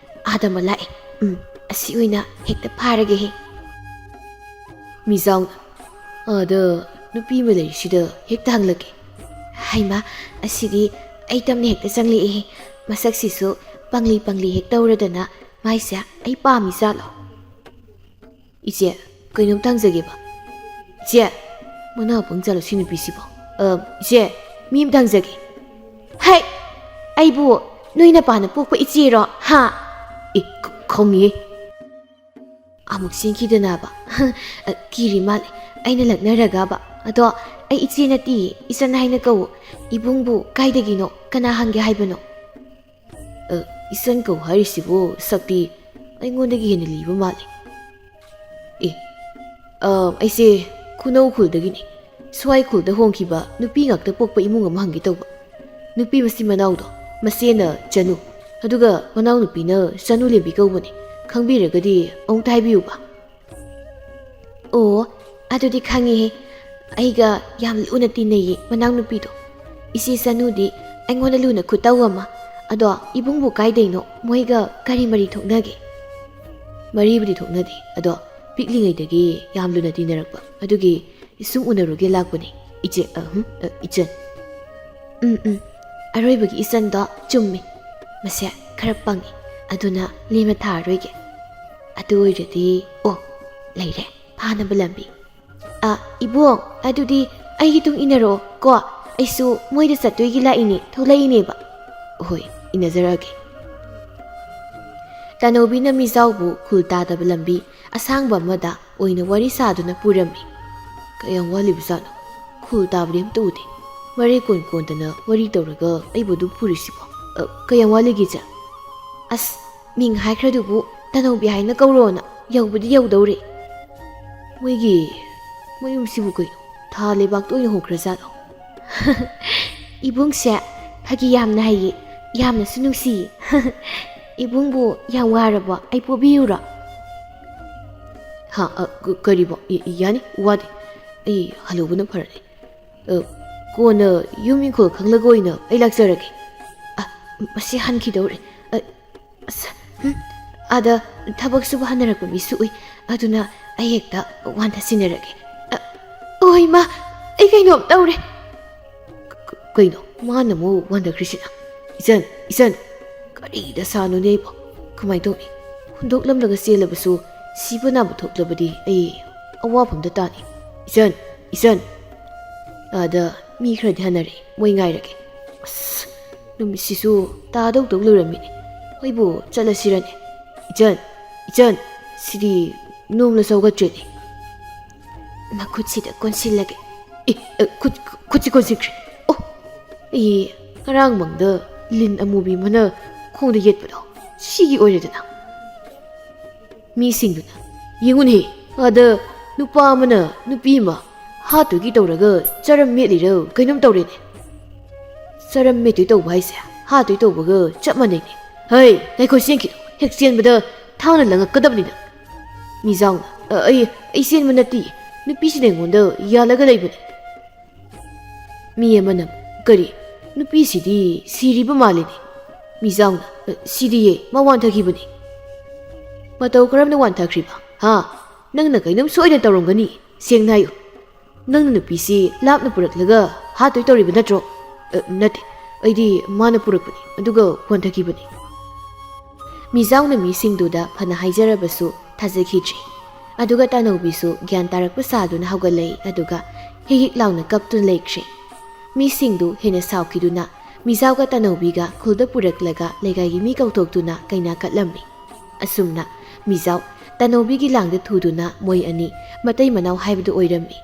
ꯑꯥꯗ ꯑꯃ ꯂꯥꯛꯑꯦ꯫ ꯎꯝ, ꯑꯁꯤ ꯑꯣꯏꯅ ꯍꯦꯛꯇ ꯐꯥꯔꯒꯦꯍꯦ꯫" ꯃꯤꯖꯥꯎꯅ, "ꯑꯥꯗ ꯅꯨꯄꯤ ꯑꯃ ꯂꯩꯔꯤꯁꯤꯗ ꯍꯦꯛꯇ ꯍꯪꯂꯛꯀꯦ꯫" "ꯍꯩꯃꯥ, ꯑꯁꯤꯗꯤ ꯑꯩ ꯇꯝꯅ ꯍꯦꯛꯇ ꯆꯪꯂꯛꯑꯦꯍꯦ꯫ ꯃꯁꯛꯁꯤꯁꯨ ꯄꯪꯂꯤ ꯄꯪꯂꯤ ꯍꯦꯛ ꯇꯧꯔꯗꯅ, ꯃꯥꯏꯁꯦ ꯑꯩ ꯄꯥꯝꯃꯤ ꯖꯥꯠꯂꯣ?" "ꯏꯆꯦ, ꯀꯩꯅꯣꯝꯇ ꯍꯪꯖꯒꯦꯕ꯫" "ꯏꯆꯦ!" "ꯃꯅꯥ ꯄꯪ ꯖꯥꯠꯂꯣ ꯁꯤ ꯅꯨꯄꯤꯁꯤꯕꯣ?" "ꯑ, ꯏꯆꯦ, ꯃꯤ ꯑꯝꯇ ꯍꯪꯖꯒꯦ꯫" "ꯍꯩ! ꯑꯩꯕꯨ ꯅꯣꯏ ꯅꯄꯥꯅ ꯄꯣꯛꯄ ꯏꯆꯦꯔꯣ, ꯍꯥ?" "ꯑꯦ, ꯈ-, ꯈꯪꯉꯤꯍꯦ꯫" ꯑꯃꯨꯛ ꯆꯦꯟꯈꯤꯗꯅꯕ꯫ "ꯑ, ꯀꯤꯔꯤ ꯃꯥꯜꯂꯦ꯫ ꯑꯩꯅ ꯂꯛꯅꯔꯒꯕ꯫ ꯑꯗꯣ ꯑꯩ ꯏꯆꯦ ꯅꯠꯇꯤꯌꯦ, ꯏꯆꯟ ꯍꯥꯏꯅ ꯀꯧꯋꯣ꯫ ꯏꯕꯨꯡꯕꯨ ꯀꯥꯏꯗꯒꯤꯅꯣ? ꯀꯅꯥ ꯍꯪꯒꯦ ꯍꯥꯏꯕꯅꯣ?" "ꯑ, ꯏꯆꯟ ꯀꯧ ꯍꯥꯏꯔꯤꯁꯤꯕꯨ ꯁꯛꯇꯤ ꯑꯩꯉꯣꯟꯗꯒꯤ ꯍꯦꯟꯅ ꯂꯤꯕ ꯃꯥꯜꯂꯦ꯫" "ꯑꯦ, ꯑ, ꯑꯩꯁꯦ ꯈꯨꯅꯧ ꯈꯨꯜꯗꯒꯤꯅꯤ꯫ ꯁ꯭ꯋꯥꯏ ꯈꯨꯜꯗ ꯍꯣꯡꯈꯤꯕ ꯅꯨꯄꯤ ꯉꯥꯛꯇ ꯄꯣꯛꯄ ꯏꯃꯨꯡ ꯑꯃ ꯍꯪꯒꯦ ꯇꯧꯕ꯫ ꯅꯨꯄꯤ ꯃꯆꯤꯟ ꯃꯅꯥꯎꯗꯣ, ꯃꯆꯦꯅ ꯆꯅꯨ, ꯑꯗꯨꯒ ꯃꯅꯥꯎꯅꯨꯄꯤꯅ ꯆꯅꯨ ꯂꯦꯝꯕꯤ ꯀꯧꯕꯅꯤ꯫ ꯈꯪꯕꯤꯔꯒꯗꯤ ꯑꯃꯨꯛꯇ ꯍꯥꯏꯕꯤꯌꯨꯕ꯫" "ꯑꯣ, ꯑꯗꯨꯗꯤ ꯈꯪꯉꯤꯍꯦ꯫ ꯑꯩꯒ ꯌꯥꯝ ꯂꯨꯅ ꯇꯤꯟꯅꯩꯌꯦ ꯃꯅꯥꯎꯅꯨꯄꯤꯗꯣ꯫ ꯏꯆꯦ ꯆꯅꯨꯗꯤ ꯑꯩꯉꯣꯟꯗ ꯂꯨꯅ ꯈꯨꯠꯇꯧ ꯑꯃ꯫ ꯑꯗꯣ ꯏꯕꯨꯡꯕꯨ ꯀꯥꯏꯗꯩꯅꯣ? ꯃꯣꯏꯒ ꯀꯔꯤ ꯃꯔꯤ ꯊꯣꯛꯅꯒꯦ?" "ꯃꯔꯤꯕꯨꯗꯤ ꯊꯣꯛꯅꯗꯦ, ꯑꯗꯣ ꯄꯤꯛꯂꯤꯉꯩꯗꯒꯤ ꯌꯥꯝ ꯂꯨꯅ ꯇꯤꯟꯅꯔꯛꯄ꯫ ꯑꯗꯨꯒꯤ ꯁꯨꯝ ꯎꯅꯔꯨꯒꯦ ꯂꯥꯛꯄꯅꯦ, ꯏꯆꯦ, ꯑꯍꯝ, ꯑ, ꯏꯆꯟ꯫" "ꯎꯝ, ꯎꯝ, ꯑꯔꯣꯏꯕꯒꯤ ꯏꯆꯟꯗꯣ ꯆꯨꯝꯃꯤ꯫ ꯃꯁꯦ ꯈꯔ ꯄꯪꯉꯤ, ꯑꯗꯨꯅ ꯂꯦꯝꯅ ꯊꯥꯔꯔꯣꯏꯒꯦ꯫ ꯑꯗꯨ ꯑꯣꯏꯔꯗꯤ, ꯑꯣ, ꯂꯩꯔꯦ, ꯐꯥꯅꯕ ꯂꯝꯕꯤ꯫ ꯑ, ꯏꯕꯣꯛ, ꯑꯗꯨꯗꯤ ꯑꯩꯒꯤ ꯇꯨꯡ ꯏꯟꯅꯔꯛꯑꯣ ꯀꯣ, ꯑꯩꯁꯨ ꯃꯣꯏꯗ ꯆꯠꯇꯣꯏꯒꯤ ꯂꯥꯛꯏꯅꯦ, ꯊꯣꯛꯂꯛꯏꯅꯦꯕ꯫" "ꯍꯣꯏ, ꯏꯟꯅꯖꯔꯛꯑꯒꯦ꯫" ꯇꯅꯧꯕꯤꯅ ꯃꯤꯖꯥꯎꯕꯨ ꯈꯨꯜ ꯇꯥꯗꯕ ꯂꯝꯕꯤ ꯑꯁꯥꯡꯕ ꯑꯃꯗ ꯑꯣꯏꯅ ꯋꯥꯔꯤ ꯁꯥꯗꯨꯅ ꯄꯨꯔꯝꯃꯤ꯫ "ꯀꯌꯥꯝ ꯋꯥꯠꯂꯤꯕꯖꯥꯠꯅꯣ? ꯈꯨꯜ ꯇꯥꯕꯗꯤ ꯑꯝꯇ ꯎꯗꯦ꯫ ꯃꯔꯩ ꯀꯣꯟ ꯀꯣꯟꯗꯅ ꯋꯥꯔꯤ ꯇꯧꯔꯒ ꯑꯩꯕꯨ ꯑꯗꯨꯝ ꯐꯨꯔꯤꯁꯤꯕꯣ? ꯑ, ꯀꯌꯥꯝ ꯋꯥꯠꯂꯤꯒꯦ, ꯏꯆꯦ?" "ꯑꯁ, ꯃꯤꯡ ꯍꯥꯏꯈ꯭ꯔꯗꯨꯕꯨ ꯇꯅꯧꯕꯤ ꯍꯥꯏꯅ ꯀꯧꯔꯣꯅ꯫ ꯌꯧꯕꯗꯤ ꯌꯧꯗꯧꯔꯦ꯫" "ꯃꯣꯏꯒꯤ ꯃꯌꯨꯝꯁꯤꯕꯨ ꯀꯩꯅꯣ, ꯊꯥ ꯂꯩꯕꯥꯛꯇ ꯑꯣꯏꯅ ꯍꯣꯡꯈ꯭ꯔꯖꯥꯠꯂꯣ?" "ꯏꯕꯨꯡꯁꯦ ꯐꯥꯒꯤ ꯌꯥꯝꯅ ꯍꯩꯌꯦ꯫ ꯌꯥꯝꯅꯁꯨ ꯅꯨꯡꯁꯤꯌꯦ꯫ ꯏꯕꯨꯡꯕꯨ ꯌꯥꯝ ꯋꯥꯔꯕꯣ? ꯑꯩ ꯄꯣꯕꯤꯌꯨꯔꯣ? ꯍꯥ, ꯑ, ꯀ-, ꯀꯔꯤꯕꯣ? ꯏ-, ꯏ-, ꯌꯥꯅꯤ, ꯋꯥꯗꯦ꯫ ꯑꯩ ꯍꯜꯂꯨꯕꯅ ꯐꯔꯅꯤ꯫ ꯑ, ꯀꯣꯟꯅ ꯌꯨꯝ ꯏꯪꯈꯣꯜ ꯈꯪꯂꯒ ꯑꯣꯏꯅ ꯑꯩ ꯂꯥꯛꯆꯔꯒꯦ꯫ ꯑ, ꯃꯁꯤ ꯍꯟꯈꯤꯗꯧꯔꯦ꯫ ꯑ, ꯑꯁ, ꯍꯨꯝ, ꯑꯥꯗ ꯊꯕꯛ ꯁꯨꯕ ꯍꯟꯅꯔꯛꯄ ꯃꯤꯁꯨ ꯎꯏ꯫ ꯑꯗꯨꯅ ꯑꯩ ꯍꯦꯛꯇ ꯋꯥꯟꯊꯁꯤꯟꯅꯔꯒꯦ꯫ ꯑ, ꯑꯣ, ꯏꯃꯥ, ꯑꯩ ꯀꯩꯅꯣꯝ ꯇꯧꯔꯦ꯫ ꯀ-, ꯀ-, ꯀꯩꯅꯣ? ꯃꯥꯅ ꯑꯃꯨꯛ ꯋꯥꯟꯊꯈ꯭ꯔꯤꯁꯤꯅ? ꯏꯆꯟ, ꯏꯆꯟ, ꯀꯔꯤ ꯗꯁꯥꯅꯣꯅꯦ ꯑꯩꯕꯣ? ꯀꯃꯥꯏ ꯇꯧꯅꯤ? ꯍꯨꯟꯗꯣꯛꯂꯝꯂꯒ ꯆꯦꯜꯂꯕꯁꯨ ꯁꯤꯕ ꯅꯥꯕ ꯊꯣꯛꯂꯕꯗꯤ ꯑꯩ ꯑꯋꯥꯐꯝꯗ ꯇꯥꯅꯤ꯫ ꯏꯆꯟ, ꯏꯆꯟ! ꯑꯥꯗ ꯃꯤ ꯈꯔꯗꯤ ꯍꯟꯅꯔꯛꯏ, ꯃꯣꯏ ꯉꯥꯏꯔꯒꯦ꯫ ꯑꯁ, ꯅꯨꯃꯤꯠꯁꯤꯁꯨ ꯇꯥꯗꯧꯗꯧ ꯂꯣꯏꯔꯝꯃꯤꯅꯦ꯫ ꯍꯣꯏꯕꯨ ꯆꯠꯂꯁꯤꯔꯅꯦ? ꯏꯆꯟ, ꯏꯆꯟ! ꯁꯤꯗꯤ ꯅꯣꯡꯅ ꯁꯧꯒꯠꯇ꯭ꯔꯦꯅꯦ꯫ ꯃꯈꯨꯠꯁꯤꯗ ꯀꯣꯟꯁꯤꯜꯂꯒꯦ꯫ ꯑꯦ, ꯑ, ꯈꯨꯠ, ꯈꯨꯠꯁꯤ ꯀꯣꯟꯁꯤꯟꯈ꯭ꯔꯦ꯫ ꯑꯣ, ꯑꯩ ꯉꯔꯥꯡ ꯃꯪꯗ ꯂꯤꯟ ꯑꯃꯨꯕꯤ ꯑꯃꯅ ꯈꯣꯡꯗ ꯌꯦꯠꯄꯗꯣ, ꯁꯤꯒꯤ ꯑꯣꯏꯔꯦꯗꯅ꯫ ꯃꯤꯁꯤꯡꯗꯨꯅ, "ꯌꯦꯡꯉꯨꯅꯦ, ꯑꯥꯗ ꯅꯨꯄꯥ ꯑꯃꯅ ꯅꯨꯄꯤ ꯑꯃ ꯍꯥꯠꯇꯣꯏꯒꯤ ꯇꯧꯔꯒ ꯆꯔꯝ ꯃꯦꯠꯂꯤꯔ ꯀꯩꯅꯣꯝ ꯇꯧꯔꯦꯅꯦ꯫ ꯆꯔꯝ ꯃꯦꯠꯇꯣꯏ ꯇꯧꯕ ꯍꯥꯏꯁꯦ ꯍꯥꯠꯇꯣꯏ ꯇꯧꯕꯒ ꯆꯞ ꯃꯥꯟꯅꯩꯅꯦ꯫ ꯍꯩ, ꯉꯥꯏꯈꯣ, ꯆꯦꯟꯈꯤꯅꯨ꯫ ꯍꯦꯛ ꯆꯦꯟꯕꯗ ꯊꯥꯡꯅ ꯂꯪꯉꯛꯀꯗꯕꯅꯤ ꯅꯪ꯫" ꯃꯤꯖꯥꯎꯅ, "ꯑ, ꯑꯩ, ꯑꯩ ꯆꯦꯟꯕ ꯅꯠꯇꯦ꯫ ꯅꯨꯄꯤꯁꯤꯅ ꯑꯩꯉꯣꯟꯗ ꯌꯥꯜꯂꯒ ꯂꯩꯕꯅꯤ꯫" ꯃꯤ ꯑꯃꯅ, "ꯀꯔꯤ? ꯅꯨꯄꯤꯁꯤꯗꯤ ꯁꯤꯔꯤꯕ ꯃꯥꯜꯂꯤꯅꯦ꯫" ꯃꯤꯖꯥꯎꯅ, "ꯑ, ꯁꯤꯗꯤꯌꯦ, ꯃꯥ ꯋꯥꯟꯊꯈꯤꯕꯅꯤ꯫" "ꯃꯇꯧ ꯀꯔꯝꯅ ꯋꯥꯟꯊꯈ꯭ꯔꯤꯕ? ꯍꯥ? ꯅꯪꯅ ꯀꯩꯅꯣꯝ ꯁꯣꯏꯗꯅ ꯇꯧꯔꯝꯒꯅꯤ꯫ ꯁꯦꯡꯅ ꯍꯥꯏꯌꯨ꯫ ꯅꯪꯅ ꯅꯨꯄꯤꯁꯤ ꯂꯥꯞꯅ ꯄꯨꯔꯛꯂꯒ ꯍꯥꯠꯇꯣꯏ ꯇꯧꯔꯤꯕ ꯅꯠꯇ꯭ꯔꯣ?" "ꯑ, ꯅꯠꯇꯦ꯫ ꯑꯩꯗꯤ ꯃꯥꯅ ꯄꯨꯔꯛꯄꯅꯤ, ꯑꯗꯨꯒ ꯋꯥꯟꯊꯈꯤꯕꯅꯤ꯫" ꯃꯤꯖꯥꯎꯅ ꯃꯤꯁꯤꯡꯗꯨꯗ ꯐꯅ ꯍꯥꯏꯖꯔꯕꯁꯨ ꯊꯥꯖꯈꯤꯗ꯭ꯔꯤ꯫ ꯑꯗꯨꯒ ꯇꯥꯅꯧꯕꯤꯁꯨ ꯒ꯭ꯌꯥꯟ ꯇꯥꯔꯛꯄ ꯁꯥꯗꯨꯅ ꯍꯧꯒꯠꯂꯛꯏ, ꯑꯗꯨꯒ ꯍꯤꯛ ꯍꯤꯛ ꯂꯥꯎꯅ ꯀꯞꯇꯨꯅ ꯂꯩꯈ꯭ꯔꯦ꯫ ꯃꯤꯁꯤꯡꯗꯨ ꯍꯦꯟꯅ ꯁꯥꯎꯈꯤꯗꯨꯅ ꯃꯤꯖꯥꯎꯒ ꯇꯥꯅꯧꯕꯤꯒ ꯈꯨꯜꯗ ꯄꯨꯔꯛꯂꯒ ꯂꯩꯀꯥꯏꯒꯤ ꯃꯤ ꯀꯧꯊꯣꯛꯇꯨꯅ ꯀꯩꯅꯥ ꯀꯠꯂꯝꯃꯤ꯫ ꯑꯁꯨꯝꯅ ꯃꯤꯖꯥꯎ ꯇꯥꯅꯧꯕꯤꯒꯤ ꯂꯥꯡꯗ ꯊꯨꯗꯨꯅ ꯃꯣꯏ ꯑꯅꯤ ꯃꯇꯩ ꯃꯅꯥꯎ ꯍꯥꯏꯕꯗꯨ ꯑꯣꯏꯔꯝꯃꯤ꯫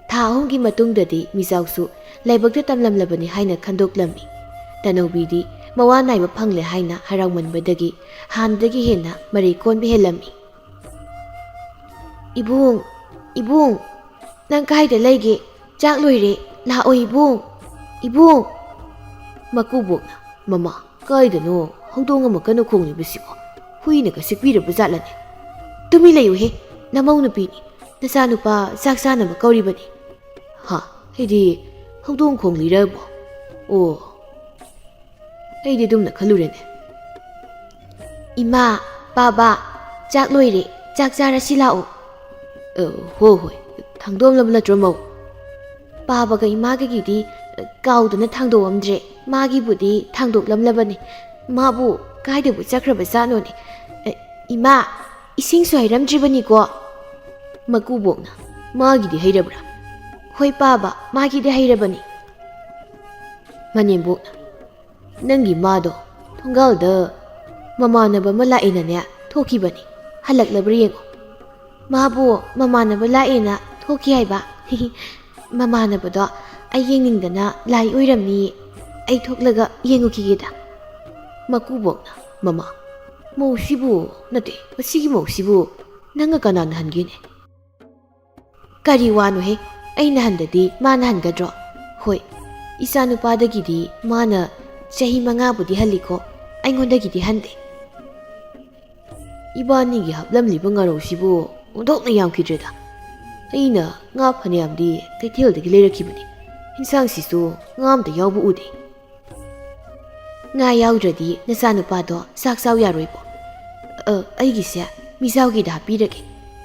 ꯊꯥ ꯑꯍꯨꯝꯒꯤ ꯃꯇꯨꯡꯗꯗꯤ ꯃꯤꯖꯥꯎꯁꯨ ꯂꯥꯏꯕꯛꯇ ꯇꯝꯂꯝꯂꯕꯅꯤ ꯍꯥꯏꯅ ꯈꯟꯗꯣꯛꯂꯝꯃꯤ꯫ ꯇꯥꯅꯧꯕꯤꯗꯤ ꯃꯋꯥ ꯅꯥꯏꯕ ꯐꯪꯂꯦ ꯍꯥꯏꯅ ꯍꯔꯥꯎꯃꯟꯕꯗꯒꯤ ꯍꯥꯟꯅꯗꯒꯤ ꯍꯦꯟꯅ ꯃꯔꯩ ꯀꯣꯟꯕ ꯍꯦꯜꯂꯝꯃꯤ꯫ "ꯏꯕꯨꯡ, ꯏꯕꯨꯡ, ꯅꯪ ꯀꯥꯏꯗ ꯂꯩꯒꯦ? ꯆꯥꯛ ꯂꯣꯏꯔꯦ, ꯂꯥꯛꯑꯣ ꯏꯕꯨꯡ, ꯏꯕꯨꯡ!" ꯃꯀꯨꯕꯣꯛꯅ, "ꯃꯃꯥ, ꯀꯥꯏꯗꯅꯣ ꯍꯧꯗꯣꯡ ꯑꯃ ꯀꯟꯅ ꯈꯣꯡꯂꯤꯕꯁꯤꯕꯣ? ꯍꯨꯏꯅꯒ ꯁꯤꯛꯄꯤꯔꯕ ꯖꯥꯠꯂꯅꯦ?" "ꯇꯨꯃꯤꯟ ꯂꯩꯌꯨꯍꯦ, ꯅꯃꯧ ꯅꯨꯄꯤꯅꯤ, ꯅꯆꯥꯅꯨꯄꯥ ꯆꯥꯛ ꯆꯥꯅꯕ ꯀꯧꯔꯤꯕꯅꯤ꯫" "ꯍꯥ? ꯑꯩꯗꯤ ꯍꯧꯗꯣꯡ ꯈꯣꯡꯂꯤꯔꯕꯣ? ꯑꯣ, ꯑꯩꯗꯤ ꯑꯗꯨꯝꯅ ꯈꯜꯂꯨꯔꯦꯅꯦ꯫" "ꯏꯃꯥ, ꯄꯥꯕ, ꯆꯥꯛ ꯂꯣꯏꯔꯦ, ꯆꯥꯛ ꯆꯥꯔꯁꯤ ꯂꯥꯛꯑꯣ꯫" "ꯑ, ꯍꯣ ꯍꯣꯏ, ꯊꯥꯡꯗꯣꯛꯂꯝꯕ ꯅꯠꯇ꯭ꯔꯣ ꯃꯧ?" "ꯄꯥꯕꯒ ꯏꯃꯥꯒꯒꯤꯗꯤ, ꯑ, ꯀꯥꯎꯗꯅ ꯊꯥꯡꯗꯣꯛꯑꯝꯗ꯭ꯔꯦ, ꯃꯥꯒꯤꯕꯨꯗꯤ ꯊꯥꯡꯗꯣꯛꯂꯝꯂꯕꯅꯤ꯫ ꯃꯥꯕꯨ ꯀꯥꯏꯗꯕꯨ ꯆꯠꯈ꯭ꯔꯕ ꯖꯥꯠꯅꯣꯅꯦ? ꯑ, ꯏꯃꯥ, ꯏꯁꯤꯡꯁꯨ ꯍꯩꯔꯝꯗ꯭ꯔꯤꯕꯅꯤꯀꯣ꯫" ꯃꯀꯨꯕꯣꯛꯅ, "ꯃꯥꯒꯤꯗꯤ ꯍꯩꯔꯕ꯭ꯔꯥ?" "ꯍꯣꯏ ꯄꯥꯕ, ꯃꯥꯒꯤꯗꯤ ꯍꯩꯔꯕꯅꯤ꯫" ꯃꯅꯦꯝꯕꯣꯛꯅ, "ꯅꯪꯒꯤ ꯃꯥꯗꯣ ꯊꯣꯡꯒꯥꯜꯗ ꯃꯃꯥꯟꯅꯕ ꯑꯃ ꯂꯥꯛꯑꯦꯅꯅꯦ ꯊꯣꯛꯈꯤꯕꯅꯤ, ꯍꯜꯂꯛꯂꯕ꯭ꯔꯥ ꯌꯦꯡꯉꯣ꯫" "ꯃꯥꯕꯨ ꯃꯃꯥꯟꯅꯕ ꯂꯥꯛꯑꯦꯅ ꯊꯣꯛꯈꯤ ꯍꯥꯏꯕ?" "ꯃꯃꯥꯟꯅꯕꯗꯣ ꯑꯩ ꯌꯦꯡꯅꯤꯡꯗꯅ ꯂꯥꯛꯏ ꯑꯣꯏꯔꯝꯅꯤ, ꯑꯩ ꯊꯣꯛꯂꯒ ꯌꯦꯡꯉꯨꯈꯤꯒꯦꯗ꯫" ꯃꯀꯨꯕꯣꯛꯅ, "ꯃꯃꯥ, ꯃꯧꯁꯤꯕꯨ, ꯅꯠꯇꯦ, ꯃꯁꯤꯒꯤ ꯃꯧꯁꯤꯕꯨ ꯅꯪꯒ ꯀꯅꯥꯅ ꯍꯟꯒꯦꯅꯦ?" "ꯀꯔꯤ ꯋꯥꯅꯣꯍꯦ? ꯑꯩꯅ ꯍꯟꯗꯗꯤ ꯃꯥꯅ ꯍꯟꯒꯗ꯭ꯔꯣ? ꯍꯣꯏ, ꯏꯆꯥ ꯅꯨꯄꯥꯗꯒꯤꯗꯤ ꯃꯥꯅ ꯆꯍꯤ ꯃꯉꯥꯕꯨꯗꯤ ꯍꯜꯂꯤꯀꯣ, ꯑꯩꯉꯣꯟꯗꯒꯤꯗꯤ ꯍꯟꯗꯦ꯫" "ꯏꯕꯥꯅꯤꯒꯤ ꯍꯥꯞꯂꯝꯂꯤꯕ ꯉꯥꯔꯧꯁꯤꯕꯨ ꯑꯣꯟꯊꯣꯛꯅ ꯌꯥꯝꯈꯤꯗ꯭ꯔꯦꯗ꯫ ꯑꯩꯅ ꯉꯥ ꯐꯅꯌꯥꯝꯗꯤ ꯀꯩꯊꯦꯜꯗꯒꯤ ꯂꯩꯔꯛꯈꯤꯕꯅꯤ, ꯏꯟꯁꯥꯡꯁꯤꯁꯨ ꯉꯥ ꯑꯝꯇ ꯌꯥꯎꯕ ꯎꯗꯦ꯫" "ꯉꯥ ꯌꯥꯎꯗ꯭ꯔꯗꯤ ꯅꯆꯥꯅꯨꯄꯥꯗꯣ ꯆꯥꯛ ꯆꯥꯎ ꯌꯥꯔꯣꯏꯕꯣ꯫" "ꯑ, ꯑꯩꯒꯤꯁꯦ ꯃꯤꯖꯥꯎꯒꯤꯗ ꯍꯥꯞꯄꯤꯔꯒꯦ꯫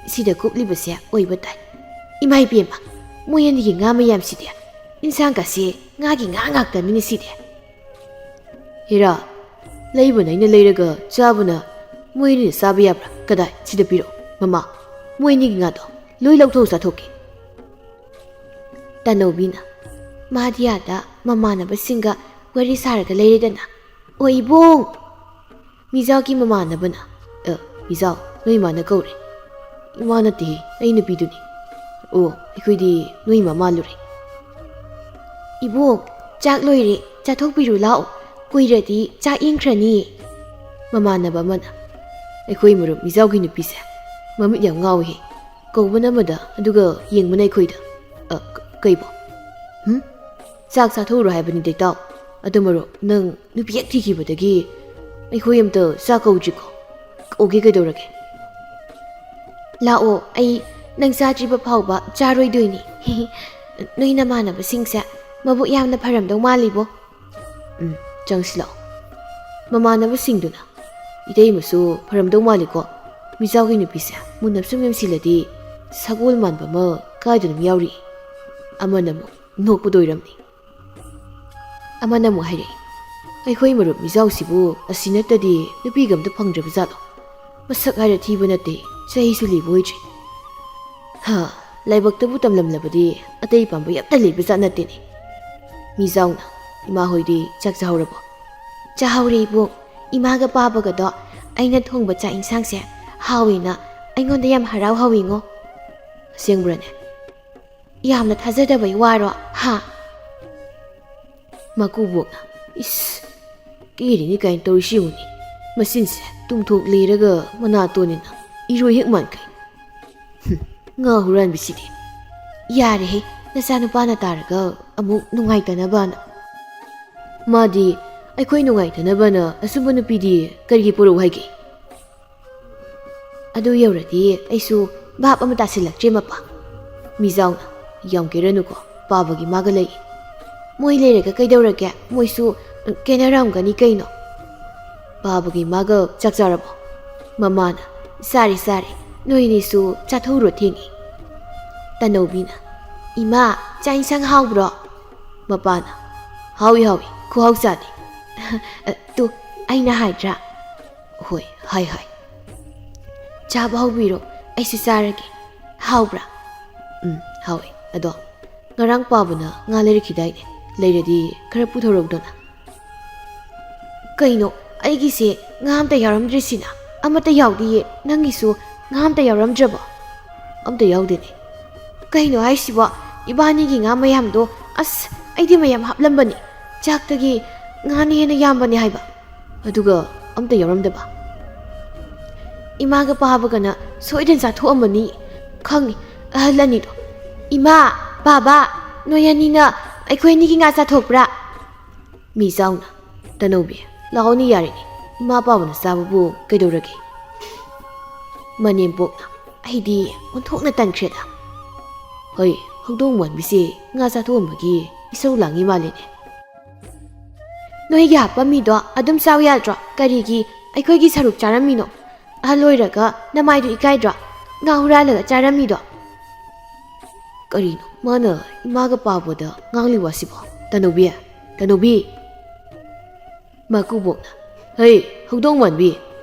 ꯁꯤꯗ ꯀꯨꯞꯂꯤꯕꯁꯦ ꯑꯣꯏꯕ ꯇꯥꯏ꯫ ꯏꯃꯥ ꯏꯕꯦꯝꯃ, ꯃꯣꯏ ꯑꯅꯤꯒꯤ ꯉꯥ ꯃꯌꯥꯝꯁꯤꯗꯤ, ꯏꯟꯁꯥꯡꯒꯁꯦ ꯉꯥꯒꯤ ꯉꯥ ꯉꯥꯛꯇꯅꯤꯅꯦ ꯁꯤꯗꯤ꯫" "ꯍꯦꯔꯥ, ꯂꯩꯕꯅ ꯑꯩꯅ ꯂꯩꯔꯒ ꯆꯥꯕꯅ ꯃꯣꯏ ꯑꯅꯤꯅ ꯆꯥꯕ ꯌꯥꯕ꯭ꯔꯥ? ꯀꯗꯥꯏ, ꯁꯤꯗ ꯄꯤꯔꯛꯑꯣ꯫ ꯃꯃꯥ, ꯃꯣꯏ ꯑꯅꯤꯒꯤ ꯉꯥꯗꯣ ꯂꯣꯏ ꯂꯧꯊꯣꯛꯑ ꯆꯥꯊꯣꯛꯀꯦ꯫" ꯇꯅꯧꯕꯤꯅ, "ꯃꯥꯗꯤ ꯑꯥꯗ ꯃꯃꯥꯟꯅꯕꯁꯤꯡꯒ ꯋꯥꯔꯤ ꯁꯥꯔꯒ ꯂꯩꯔꯦꯗꯅ꯫" "ꯑꯣ ꯏꯕꯨꯡ!" ꯃꯤꯖꯥꯎꯒꯤ ꯃꯃꯥꯟꯅꯕꯅ, "ꯑ, ꯃꯤꯖꯥꯎ, ꯅꯣꯏ ꯏꯃꯥꯅ ꯀꯧꯔꯦ꯫" "ꯏꯃꯥ ꯅꯠꯇꯦꯍꯦ, ꯑꯩ ꯅꯨꯄꯤꯗꯨꯅꯤ꯫" "ꯑꯣ, ꯑꯩꯈꯣꯏꯗꯤ ꯅꯣꯏ ꯏꯃꯥ ꯃꯥꯜꯂꯨꯔꯦ꯫" "ꯏꯕꯨꯡ, ꯆꯥꯛ ꯂꯣꯏꯔꯦ, ꯆꯥꯊꯣꯛꯄꯤꯔꯨ ꯂꯥꯛꯑꯣ, ꯀꯨꯏꯔꯗꯤ ꯆꯥꯛ ꯏꯪꯈ꯭ꯔꯅꯤꯌꯦ꯫" ꯃꯃꯥꯟꯅꯕ ꯑꯃꯅ, "ꯑꯩꯈꯣꯏ ꯃꯔꯨꯞ ꯃꯤꯖꯥꯎꯒꯤ ꯅꯨꯄꯤꯁꯦ ꯃꯃꯤꯠ ꯌꯥꯝ ꯉꯥꯎꯏꯍꯦ, ꯀꯧꯕꯅ ꯑꯃꯗ ꯑꯗꯨꯒ ꯌꯦꯡꯕꯅ ꯑꯩꯈꯣꯏꯗ꯫ ꯑ, ꯀ-, ꯀꯩꯕꯣ? ꯍꯨꯝ? ꯆꯥꯛ ꯆꯥꯊꯣꯛꯎꯔꯣ ꯍꯥꯏꯕꯅꯤꯗ ꯏꯇꯥꯎ꯫ ꯑꯗꯨ ꯃꯔꯨꯞ, ꯅꯪ ꯅꯨꯄꯤ ꯍꯦꯛ ꯊꯤꯈꯤꯕꯗꯒꯤ ꯑꯩꯈꯣꯏ ꯑꯝꯇ ꯆꯥꯛ ꯀꯧꯗ꯭ꯔꯤꯀꯣ? ꯀꯧꯒꯦ, ꯀꯩꯗꯧꯔꯒꯦ? ꯂꯥꯛꯑꯣ, ꯑꯩ ꯅꯪ ꯆꯥꯗ꯭ꯔꯤꯕ ꯐꯥꯎꯕ ꯆꯥꯔꯣꯏꯗꯣꯏꯅꯤ꯫ ꯅꯣꯏ ꯅꯃꯥꯟꯅꯕꯁꯤꯡꯁꯦ ꯃꯕꯨꯛ ꯌꯥꯝꯅ ꯐꯔꯝꯗꯧ ꯃꯥꯜꯂꯤꯕꯣ꯫ ꯎꯝ, ꯆꯪꯁꯤꯜꯂꯛꯑꯣ꯫ ꯃꯃꯥꯟꯅꯕꯁꯤꯡꯗꯨꯅ, "ꯏꯇꯩꯃꯁꯨ ꯐꯔꯝꯗꯧ ꯃꯥꯜꯂꯤꯀꯣ꯫ ꯃꯤꯖꯥꯎꯒꯤ ꯅꯨꯄꯤꯁꯦ ꯃꯨꯟꯅ ꯁꯨꯝ ꯌꯦꯡꯁꯤꯜꯂꯗꯤ ꯁꯒꯣꯜ ꯃꯥꯟꯕ ꯑꯃ ꯀꯥꯏꯗꯅꯣꯝ ꯌꯥꯎꯔꯤ"꯫ ꯑꯃꯅ ꯑꯃꯨꯛ ꯅꯣꯛꯄꯗ ꯑꯣꯏꯔꯝꯅꯤ꯫ ꯑꯃꯅ ꯑꯃꯨꯛ ꯍꯥꯏꯔꯛꯏ, "ꯑꯩꯈꯣꯏ ꯃꯔꯨꯞ ꯃꯤꯖꯥꯎꯁꯤꯕꯨ ꯑꯁꯤ ꯅꯠꯇꯗꯤ ꯅꯨꯄꯤꯒ ꯑꯝꯇ ꯐꯪꯗ꯭ꯔꯕ ꯖꯥꯠꯂꯣ? ꯃꯁꯛ ꯍꯥꯏꯔ ꯊꯤꯕ ꯅꯠꯇꯦ, ꯆꯍꯤꯁꯨ ꯂꯤꯕ ꯑꯣꯏꯗ꯭ꯔꯤ꯫ ꯍꯥ, ꯂꯥꯏꯕꯛꯇꯕꯨ ꯇꯝꯂꯝꯂꯕꯗꯤ ꯑꯇꯩ ꯄꯥꯝꯕꯩ ꯑꯝꯇ ꯂꯩꯕ ꯖꯥꯠ ꯅꯠꯇꯦꯅꯦ"꯫ ꯃꯤꯖꯥꯎꯅ, "ꯏꯃꯥ ꯍꯣꯏꯗꯤ ꯆꯥꯛ ꯆꯥꯍꯧꯔꯕꯣ?" "ꯆꯥꯍꯧꯔꯦ ꯏꯕꯣꯛ꯫ ꯏꯃꯥꯒ ꯄꯥꯕꯒꯗꯣ ꯑꯩꯅ ꯊꯣꯡꯕ ꯆꯥꯛ ꯏꯟꯁꯥꯡꯁꯦ ꯍꯥꯎꯋꯦꯅ ꯑꯩꯉꯣꯟꯗ ꯌꯥꯝ ꯍꯔꯥꯎ ꯍꯧꯋꯤꯉꯣ"꯫ "ꯑꯁꯦꯡꯕ꯭ꯔꯅꯦ? ꯌꯥꯝꯅ ꯊꯥꯖꯗꯕꯩ ꯋꯥꯔꯣ, ꯍꯥ?" ꯃꯀꯨꯕꯣꯛꯅ, "ꯏꯁ, ꯀꯦꯔꯤꯅꯤ ꯀꯥꯏꯅ ꯇꯧꯔꯤꯁꯤ ꯌꯦꯡꯉꯨꯅꯦ꯫ ꯃꯆꯤꯟꯁꯦ ꯇꯨꯝꯊꯣꯛ ꯂꯩꯔꯒ ꯃꯅꯥꯇꯣꯟꯅꯤꯅ ꯏꯔꯣꯏ ꯍꯦꯛ ꯃꯥꯟꯈꯩ꯫ ꯍꯨꯝ, ꯉꯥ ꯍꯨꯔꯥꯟꯕꯤꯁꯤꯗꯤ꯫ ꯌꯥꯔꯦꯍꯦ, ꯅꯆꯥꯅꯨꯄꯥꯅ ꯇꯥꯔꯒ ꯑꯃꯨꯛ ꯅꯨꯡꯉꯥꯏꯇꯅꯕꯅ꯫ ꯃꯥꯗꯤ ꯑꯩꯈꯣꯏ ꯅꯨꯡꯉꯥꯏꯇꯅꯕꯅ ꯑꯁꯨꯝꯕ ꯅꯨꯄꯤꯗꯤ ꯀꯔꯤꯒꯤ ꯄꯨꯔꯛꯎ ꯍꯥꯏꯒꯦ?" ꯑꯗꯨ ꯌꯧꯔꯗꯤ ꯑꯩꯁꯨ ꯚꯥꯞ ꯑꯃ ꯇꯥꯁꯤꯜꯂꯛꯇ꯭ꯔꯦ, ꯃꯄꯥ꯫ ꯃꯤꯖꯥꯎꯅ, "ꯌꯥꯝ ꯀꯦꯔꯅꯨꯀꯣ, ꯄꯥꯕꯒꯤ ꯃꯥꯒ ꯂꯩ꯫ ꯃꯣꯏ ꯂꯩꯔꯒ ꯀꯩꯗꯧꯔꯒꯦ? ꯃꯣꯏꯁꯨ ꯀꯦꯅꯔꯝꯒꯅꯤ ꯀꯩꯅꯣ"꯫ ꯄꯥꯕꯒꯤ ꯃꯥꯒ ꯆꯥꯛ ꯆꯥꯔꯕꯣ? ꯃꯃꯥꯅ, "ꯆꯥꯔꯦ, ꯆꯥꯔꯦ꯫ ꯅꯣꯏꯅꯤꯁꯨ ꯆꯥꯊꯣꯛꯎꯔꯣ, ꯊꯦꯡꯉꯦ"꯫ ꯇꯅꯧꯕꯤꯅ, "ꯏꯃꯥ, ꯆꯥꯛ ꯏꯟꯁꯥꯡ ꯍꯥꯎꯕ꯭ꯔꯣ?" ꯃꯄꯥꯅ, "ꯍꯥꯎꯏ, ꯍꯥꯎꯏ, ꯈꯨꯍꯥꯎ ꯆꯥꯗꯤ"꯫ "ꯇꯨ, ꯑꯩꯅ ꯍꯥꯏꯗ꯭ꯔꯥ?" "ꯍꯣꯏ, ꯍꯥꯏ, ꯍꯥꯏ"꯫ "ꯆꯥꯕ ꯍꯧꯕꯤꯔꯣ, ꯑꯩꯁꯨ ꯆꯥꯔꯒꯦ꯫ ꯍꯥꯎꯕ꯭ꯔꯥ?" "ꯎꯝ, ꯍꯥꯎꯏ꯫ ꯑꯗꯣ ꯉꯔꯥꯡ ꯄꯥꯕꯅ ꯉꯥ ꯂꯩꯔꯛꯈꯤꯗꯥꯏꯅꯦ? ꯂꯩꯔꯗꯤ ꯈꯔ ꯄꯨꯊꯣꯔꯛꯎꯗꯅ"꯫ "ꯀꯩꯅꯣ, ꯑꯩꯒꯤꯁꯦ ꯉꯥ ꯑꯝꯇ ꯌꯥꯎꯔꯝꯗ꯭ꯔꯤꯁꯤꯅ? ꯑꯃꯠꯇ ꯌꯥꯎꯗꯤꯌꯦ꯫ ꯅꯪꯒꯤꯁꯨ ꯉꯥ ꯑꯝꯇ ꯌꯥꯎꯔꯝꯗ꯭ꯔꯕꯣ?" "ꯑꯝꯇ ꯌꯥꯎꯗꯦꯅꯦ"꯫ "ꯀꯩꯅꯣ ꯍꯥꯏꯁꯤꯕꯣ? ꯏꯕꯥꯅꯤꯒꯤ ꯉꯥ ꯃꯌꯥꯝꯗꯣ, ꯑꯁ, ꯑꯩꯗꯤ ꯃꯌꯥꯝ ꯍꯥꯞꯂꯝꯕꯅꯤ꯫ ꯆꯥꯛꯇꯒꯤ ꯉꯥꯅ ꯍꯦꯟꯅ ꯌꯥꯝꯕꯅꯤ ꯍꯥꯏꯕ꯫ ꯑꯗꯨꯒ ꯑꯝꯇ ꯌꯥꯎꯔꯝꯗꯕ"꯫ "ꯏꯃꯥꯒ ꯄꯥꯕꯒꯅ ꯁꯣꯏꯗꯅ ꯆꯥꯊꯣꯛꯑꯝꯃꯅꯤ꯫ ꯈꯪꯉꯤ, ꯑꯍꯜ ꯑꯅꯤꯗꯣ꯫ ꯏꯃꯥ, ꯄꯥꯕ, ꯅꯣꯏ ꯑꯅꯤꯅ ꯑꯩꯈꯣꯏ ꯑꯅꯤꯒꯤ ꯉꯥ ꯆꯥꯊꯣꯛꯄ꯭ꯔꯥ?" ꯃꯤꯖꯥꯎꯅ, "ꯇꯅꯧꯕꯤ, ꯂꯥꯛꯑꯣꯅꯦ ꯌꯥꯔꯦꯅꯦ, ꯏꯃꯥ ꯄꯥꯕꯅ ꯆꯥꯕꯕꯨ ꯀꯩꯗꯧꯔꯒꯦ?" ꯃꯅꯦꯝꯄꯣꯛꯅ, "ꯑꯩꯗꯤ ꯑꯣꯟꯊꯣꯛꯅ ꯇꯟꯈ꯭ꯔꯦꯗ꯫ ꯍꯣꯏ, ꯍꯧꯗꯣꯡ ꯃꯥꯟꯕꯤꯁꯦ ꯉꯥ ꯆꯥꯊꯣꯛꯑꯝꯕꯒꯤ ꯏꯁꯧ ꯂꯥꯡꯉꯤ ꯃꯥꯜꯂꯦꯅꯦ꯫" "ꯅꯣꯏꯒꯤ ꯍꯥꯞꯄꯝꯃꯤꯗꯣ ꯑꯗꯨꯝ ꯆꯥꯎ ꯌꯥꯗ꯭ꯔꯣ? ꯀꯔꯤꯒꯤ ꯑꯩꯈꯣꯏꯒꯤ ꯁꯔꯨꯛ ꯆꯥꯔꯝꯃꯤꯅꯣ? ꯑꯍꯜ ꯑꯣꯏꯔꯒ ꯅꯃꯥꯏꯗꯨ ꯏꯀꯥꯏꯗ꯭ꯔꯣ? ꯉꯥ ꯍꯨꯔꯥꯜꯂꯒ ꯆꯥꯔꯝꯃꯤꯗꯣ?" ꯀꯔꯤꯅꯣ ꯃꯥꯅ ꯏꯃꯥꯒ ꯄꯥꯕꯗ ꯉꯥꯡꯂꯤ ꯋꯥꯁꯤꯕꯣ? "ꯇꯅꯧꯕꯤ, ꯇꯅꯧꯕꯤ!" ꯃꯀꯨꯕꯣꯛꯅ, "ꯍꯩ, ꯍꯧꯗꯣꯡ ꯃꯥꯟꯕꯤ,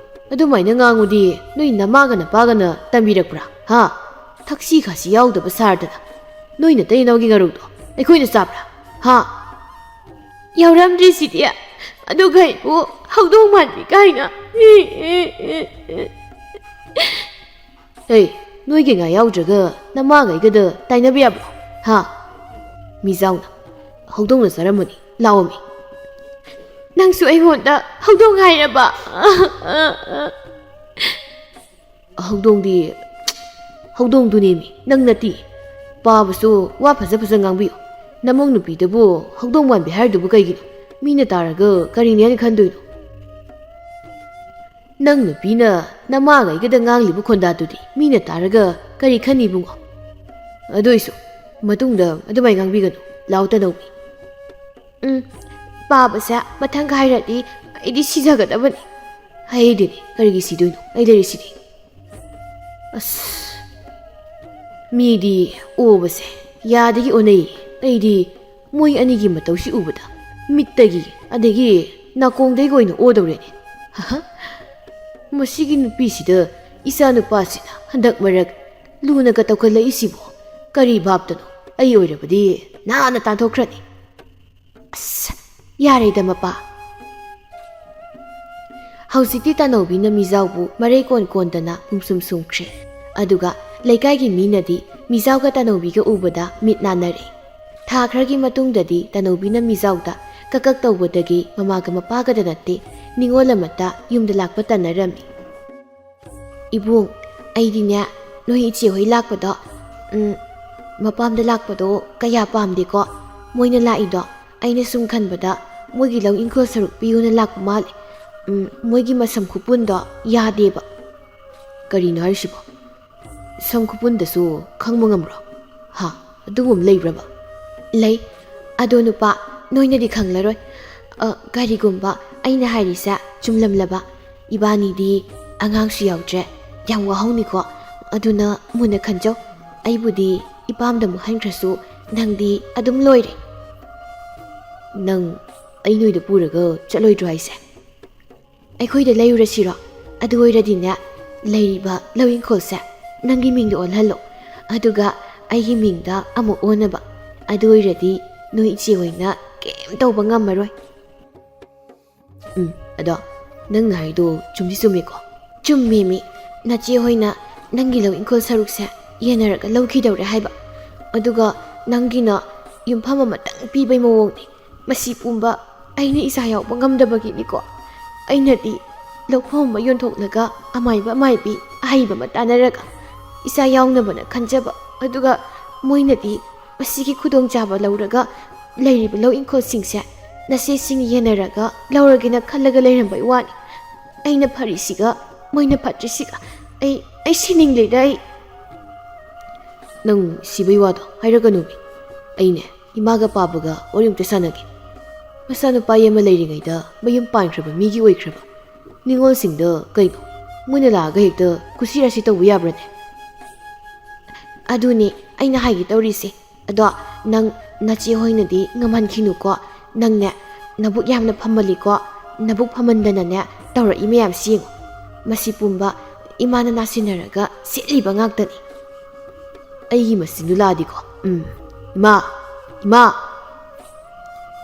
ꯑꯗꯨꯃꯥꯏꯅ ꯉꯥꯡꯉꯨꯗꯤ ꯅꯣꯏ ꯅꯃꯥꯒ ꯅꯄꯥꯒꯅ ꯇꯝꯕꯤꯔꯛꯄ꯭ꯔꯥ? ꯍꯥ? ꯊꯛꯁꯤ ꯈꯥꯁꯤ ꯌꯥꯎꯗꯕ ꯁꯥꯔꯗꯅ ꯅꯣꯏ ꯅꯇꯩ ꯅꯅꯥꯎꯒꯤ ꯉꯥꯔꯧꯗꯣ ꯑꯩꯈꯣꯏꯅ ꯆꯥꯕ꯭ꯔꯥ? ꯍꯥ?" "ꯌꯥꯎꯔꯝꯗ꯭ꯔꯤꯁꯤꯗꯤ, ꯑꯗꯨꯒ ꯑꯩꯕꯨ ꯍꯧꯗꯣꯡ ꯃꯥꯟꯕꯤ ꯀꯥꯏꯅ꯫" "ꯍꯩ, ꯅꯣꯏꯒꯤ ꯉꯥ ꯌꯥꯎꯗ꯭ꯔꯒ ꯅꯃꯥꯒꯩꯒꯗ ꯇꯥꯏꯅꯕ ꯌꯥꯕ꯭ꯔꯣ? ꯍꯥ?" ꯃꯤꯖꯥꯎꯅ, "ꯍꯧꯗꯣꯡꯅ ꯆꯥꯔꯝꯃꯅꯤ, ꯂꯥꯛꯑꯣꯃꯤ꯫" "ꯅꯪꯁꯨ ꯑꯩꯉꯣꯟꯗ ꯍꯧꯗꯣꯡ ꯍꯥꯏꯔꯕ?" "ꯍꯧꯗꯣꯡꯗꯤ ꯍꯧꯗꯣꯡꯗꯨꯅꯦꯃꯤ, ꯅꯪ ꯅꯠꯇꯦ꯫ ꯄꯥꯕꯁꯨ ꯋꯥ ꯐꯖ ꯐꯖ ꯉꯥꯡꯕꯤꯌꯨ꯫ ꯅꯃꯧ ꯅꯨꯄꯤꯗꯕꯨ ꯍꯧꯗꯣꯡ ꯃꯥꯟꯕꯤ ꯍꯥꯏꯔꯤꯗꯨꯕꯨ ꯀꯩꯒꯤꯅꯣ? ꯃꯤꯅ ꯇꯥꯔꯒ ꯀꯔꯤꯅꯦꯅ ꯈꯟꯗꯣꯏꯅꯣ?" "ꯅꯪ ꯅꯨꯄꯤꯅ ꯅꯃꯥꯒꯩꯒꯗ ꯉꯥꯡꯂꯤꯕ ꯈꯣꯟꯗꯥꯗꯨꯗꯤ ꯃꯤꯅ ꯇꯥꯔꯒ ꯀꯔꯤ ꯈꯟꯅꯤ ꯏꯕꯨꯡꯉꯣ? ꯑꯗꯨꯏꯁꯨ ꯃꯇꯨꯡꯗ ꯑꯗꯨꯃꯥꯏ ꯉꯥꯡꯕꯤꯒꯅꯨ, ꯂꯥꯎ ꯇꯅꯧꯕꯤ꯫" "ꯎꯝ, ꯄꯥꯕꯁꯦ ꯃꯊꯪꯒ ꯍꯥꯏꯔꯗꯤ ꯑꯩꯗꯤ ꯁꯤꯖꯒꯗꯕꯅꯤ꯫" "ꯑꯩꯗꯤꯅꯦ ꯀꯔꯤꯒꯤ ꯁꯤꯗꯣꯏꯅꯣ? ꯑꯩ ꯂꯩꯔꯤꯁꯤꯗꯤ꯫" ꯑꯁ, ꯃꯤꯗꯤ ꯑꯣꯕꯁꯦ ꯌꯥꯗꯒꯤ ꯑꯣꯟꯅꯩ꯫ ꯑꯩꯗꯤ ꯃꯣꯏ ꯑꯅꯤꯒꯤ ꯃꯇꯧꯁꯤ ꯎꯕꯗ ꯃꯤꯠꯇꯒꯤ ꯑꯗꯒꯤ ꯅꯥꯀꯣꯡꯗꯒꯤ ꯑꯣꯏꯅ ꯑꯣꯗꯧꯔꯦꯅꯦ꯫ ꯍꯍ, ꯃꯁꯤꯒꯤ ꯅꯨꯄꯤꯁꯤꯗ ꯏꯆꯥ ꯅꯨꯄꯥꯁꯤꯅ ꯍꯟꯗꯛ ꯃꯔꯛ ꯂꯨꯅꯒ ꯇꯧꯈꯠꯂꯛꯏꯁꯤꯕꯨ ꯀꯔꯤ ꯚꯥꯞꯇꯅꯣ? ꯑꯩ ꯑꯣꯏꯔꯕꯗꯤ ꯅꯍꯥꯟꯅ ꯇꯥꯟꯊꯣꯛꯈ꯭ꯔꯅꯤ꯫ ꯑꯁ, ꯌꯥꯔꯦꯗ ꯃꯄꯥ꯫ ꯍꯧꯖꯤꯛꯇꯤ ꯇꯥꯅꯧꯕꯤꯅ ꯃꯤꯖꯥꯎꯕꯨ ꯃꯔꯩ ꯀꯣꯟ ꯀꯣꯟꯗꯅ ꯄꯨꯝꯁꯨꯝ ꯁꯨꯝꯈ꯭ꯔꯦ꯫ ꯑꯗꯨꯒ ꯂꯩꯀꯥꯏꯒꯤ ꯃꯤꯅꯗꯤ ꯃꯤꯖꯥꯎꯒ ꯇꯥꯅꯧꯕꯤꯒ ꯎꯕꯗ ꯃꯤꯠ ꯅꯥꯟꯅꯔꯦ꯫ ꯊꯥ ꯈꯔꯒꯤ ꯃꯇꯨꯡꯗꯗꯤ ꯇꯥꯅꯧꯕꯤꯅ ꯃꯤꯖꯥꯎꯗ ꯀꯛ ꯀꯛ ꯇꯧꯕꯗꯒꯤ ꯃꯃꯥꯒ ꯃꯄꯥꯒꯗ ꯅꯠꯇꯦ, ꯅꯤꯉꯣꯜ ꯑꯃꯠꯇ ꯌꯨꯝꯗ ꯂꯥꯛꯄ ꯇꯟꯅꯔꯝꯃꯤ꯫ "ꯏꯕꯨꯡ, ꯑꯩꯗꯤꯅꯦ, ꯅꯣꯏ ꯏꯆꯦ ꯍꯣꯏ ꯂꯥꯛꯄꯗꯣ, ꯎꯝ, ꯃꯄꯥꯝꯗ ꯂꯥꯛꯄꯗꯣ ꯀꯌꯥ ꯄꯥꯝꯗꯦꯀꯣ꯫ ꯃꯣꯏꯅ ꯂꯥꯛꯏꯗꯣ ꯑꯩꯅ ꯁꯨꯝ ꯈꯟꯕꯗ ꯃꯣꯏꯒꯤ ꯂꯧ ꯏꯪꯈꯣꯜ ꯁꯔꯨꯛ ꯄꯤꯌꯨꯅ ꯂꯥꯛꯄ ꯃꯥꯜꯂꯦ꯫ ꯎꯝ, ꯃꯣꯏꯒꯤ ꯃꯁꯝ ꯈꯨꯄꯨꯟꯗꯣ ꯌꯥꯗꯦꯕ꯫ ꯀꯔꯤꯅꯣ ꯍꯥꯏꯔꯤꯁꯤꯕꯣ? ꯁꯝ ꯈꯨꯄꯨꯟꯗꯁꯨ ꯈꯪꯕ ꯉꯝꯕ꯭ꯔꯣ? ꯍꯥ? ꯑꯗꯨꯒꯨꯝꯕ ꯂꯩꯕ꯭ꯔꯕ? ꯂꯩ꯫ ꯑꯗꯣ ꯅꯨꯄꯥ, ꯅꯣꯏꯅꯗꯤ ꯈꯪꯂꯔꯣꯏ꯫ ꯑ, ꯀꯔꯤꯒꯨꯝꯕ ꯑꯩꯅ ꯍꯥꯏꯔꯤꯁꯦ ꯆꯨꯝꯂꯝꯂꯕ, ꯏꯕꯥꯅꯤꯗꯤ ꯑꯉꯥꯡꯁꯨ ꯌꯥꯎꯗ꯭ꯔꯦ, ꯌꯥꯝ ꯋꯥꯍꯧꯅꯤꯀꯣ꯫ ꯑꯗꯨꯅ ꯃꯨꯟꯅ ꯈꯟꯖꯧ꯫ ꯑꯩꯕꯨꯗꯤ ꯏꯄꯥꯝꯗ ꯃꯨꯛꯍꯟꯈ꯭ꯔꯁꯨ ꯅꯪꯗꯤ ꯑꯗꯨꯝ ꯂꯣꯏꯔꯦ꯫ ꯅꯪ ꯑꯩ ꯅꯣꯏꯗ ꯄꯨꯔꯒ ꯆꯠꯂꯣꯏꯗ꯭ꯔꯣ ꯍꯥꯏꯁꯦ? ꯑꯩꯈꯣꯏꯗ ꯂꯩꯔꯨꯔꯁꯤꯔꯣ? ꯑꯗꯨ ꯑꯣꯏꯔꯗꯤꯅꯦ, ꯂꯩꯔꯤꯕ ꯂꯧ ꯏꯪꯈꯣꯜꯁꯦ ꯅꯪꯒꯤ ꯃꯤꯡꯗ ꯑꯣꯜꯍꯜꯂꯣ꯫ ꯑꯗꯨꯒ ꯑꯩꯒꯤ ꯃꯤꯡꯗ ꯑꯃꯨꯛ ꯑꯣꯟꯅꯕ꯫ ꯑꯗꯨ ꯑꯣꯏꯔꯗꯤ ꯅꯣꯏ ꯏꯆꯦ ꯍꯣꯏꯅ ꯀꯩꯝ ꯇꯧꯕ ꯉꯝꯃꯔꯣꯏ꯫ ꯎꯝ, ꯑꯗꯣ ꯅꯪꯅ ꯍꯥꯏꯗꯣ ꯆꯨꯝꯗꯤ ꯆꯨꯝꯃꯦꯀꯣ? ꯆꯨꯝꯃꯦꯃꯤ꯫ ꯅꯆꯦ ꯍꯣꯏꯅ ꯅꯪꯒꯤ ꯂꯧ ꯏꯪꯈꯣꯜ ꯁꯔꯨꯛꯁꯦ ꯌꯦꯟꯅꯔꯒ ꯂꯧꯈꯤꯗꯧꯔꯦ ꯍꯥꯏꯕ꯫ ꯑꯗꯨꯒ ꯅꯪꯒꯤꯅ ꯌꯨꯝꯐꯝ ꯑꯃꯇꯪ ꯄꯤꯕꯩ ꯃꯑꯣꯡꯅꯤ꯫ ꯃꯁꯤ ꯄꯨꯝꯕ ꯑꯩꯅ ꯏꯆꯥ ꯌꯥꯎꯕ ꯉꯝꯗꯕꯒꯤꯅꯤꯀꯣ꯫ ꯑꯩꯅꯗꯤ ꯂꯧꯐꯝ ꯑꯃ ꯌꯣꯟꯊꯣꯛꯂꯒ ꯑꯃꯥꯏꯕ ꯑꯃꯥꯏꯕꯤ ꯑꯍꯩꯕ ꯑꯃ ꯇꯥꯟꯅꯔꯒ ꯏꯆꯥ ꯌꯥꯎꯅꯕꯅ ꯈꯟꯖꯕ꯫ ꯑꯗꯨꯒ ꯃꯣꯏꯅꯗꯤ ꯃꯁꯤꯒꯤ ꯈꯨꯗꯣꯡꯆꯥꯕ ꯂꯧꯔꯒ ꯂꯩꯔꯤꯕ ꯂꯧ ꯏꯪꯈꯣꯜꯁꯤꯡꯁꯦ ꯅꯆꯦꯁꯤꯡ ꯌꯦꯟꯅꯔꯒ ꯂꯧꯔꯒꯦꯅ ꯈꯜꯂꯒ ꯂꯩꯔꯝꯕꯩ ꯋꯥꯅꯤ꯫ ꯑꯩꯅ ꯐꯔꯤꯁꯤꯒ ꯃꯣꯏꯅ ꯐꯠꯇ꯭ꯔꯤꯁꯤꯒ ꯑꯩ, ꯑꯩ ꯁꯤꯅꯤꯡꯂꯦꯗ ꯑꯩ꯫ ꯅꯪ ꯁꯤꯕꯩ ꯋꯥꯗꯣ ꯍꯥꯏꯔꯛꯀꯅꯨꯃꯤ꯫ ꯑꯩꯅꯦ, ꯏꯃꯥꯒ ꯄꯥꯕꯒ ꯋꯥꯔꯤ ꯑꯝꯇ ꯁꯥꯟꯅꯒꯦ꯫ ꯃꯆꯥꯅꯨꯄꯥ ꯑꯃ ꯂꯩꯔꯤꯉꯩꯗ ꯃꯌꯨꯝ ꯄꯥꯟꯈ꯭ꯔꯕ ꯃꯤꯒꯤ ꯑꯣꯏꯈ꯭ꯔꯕ꯫ ꯅꯤꯉꯣꯜꯁꯤꯡꯗ ꯀꯩꯅꯣ, ꯃꯣꯏꯅ ꯂꯥꯛꯑꯒ ꯍꯦꯛꯇ ꯀꯨꯁꯤ ꯔꯥꯁꯤ ꯇꯧꯕ ꯌꯥꯕ꯭ꯔꯅꯦ? ꯑꯗꯨꯅꯦ ꯑꯩꯅ ꯍꯥꯏꯒꯦ ꯇꯧꯔꯤꯁꯦ꯫ ꯑꯗꯣ ꯅꯪ ꯅꯆꯦ ꯍꯣꯏꯅꯗꯤ ꯉꯝꯍꯟꯈꯤꯅꯨꯀꯣ꯫ ꯅꯪꯅꯦ, ꯅꯕꯨꯛ ꯌꯥꯝꯅ ꯐꯝꯃꯜꯂꯤꯀꯣ꯫ ꯅꯕꯨꯛ ꯐꯝꯃꯟꯗꯅꯅꯦ ꯇꯧꯔꯛꯏ ꯃꯌꯥꯝꯁꯤ ꯌꯦꯡꯉꯨ꯫ ꯃꯁꯤ ꯄꯨꯝꯕ ꯏꯃꯥꯅ ꯅꯥꯁꯤꯟꯅꯔꯒ ꯁꯤꯠꯂꯤꯕ ꯉꯥꯛꯇꯅꯤ꯫ ꯑꯩꯒꯤ ꯃꯆꯤꯟꯗꯨ ꯂꯥꯛꯑꯗꯤꯀꯣ꯫ ꯎꯝ, ꯏꯃꯥ, ꯏꯃꯥ꯫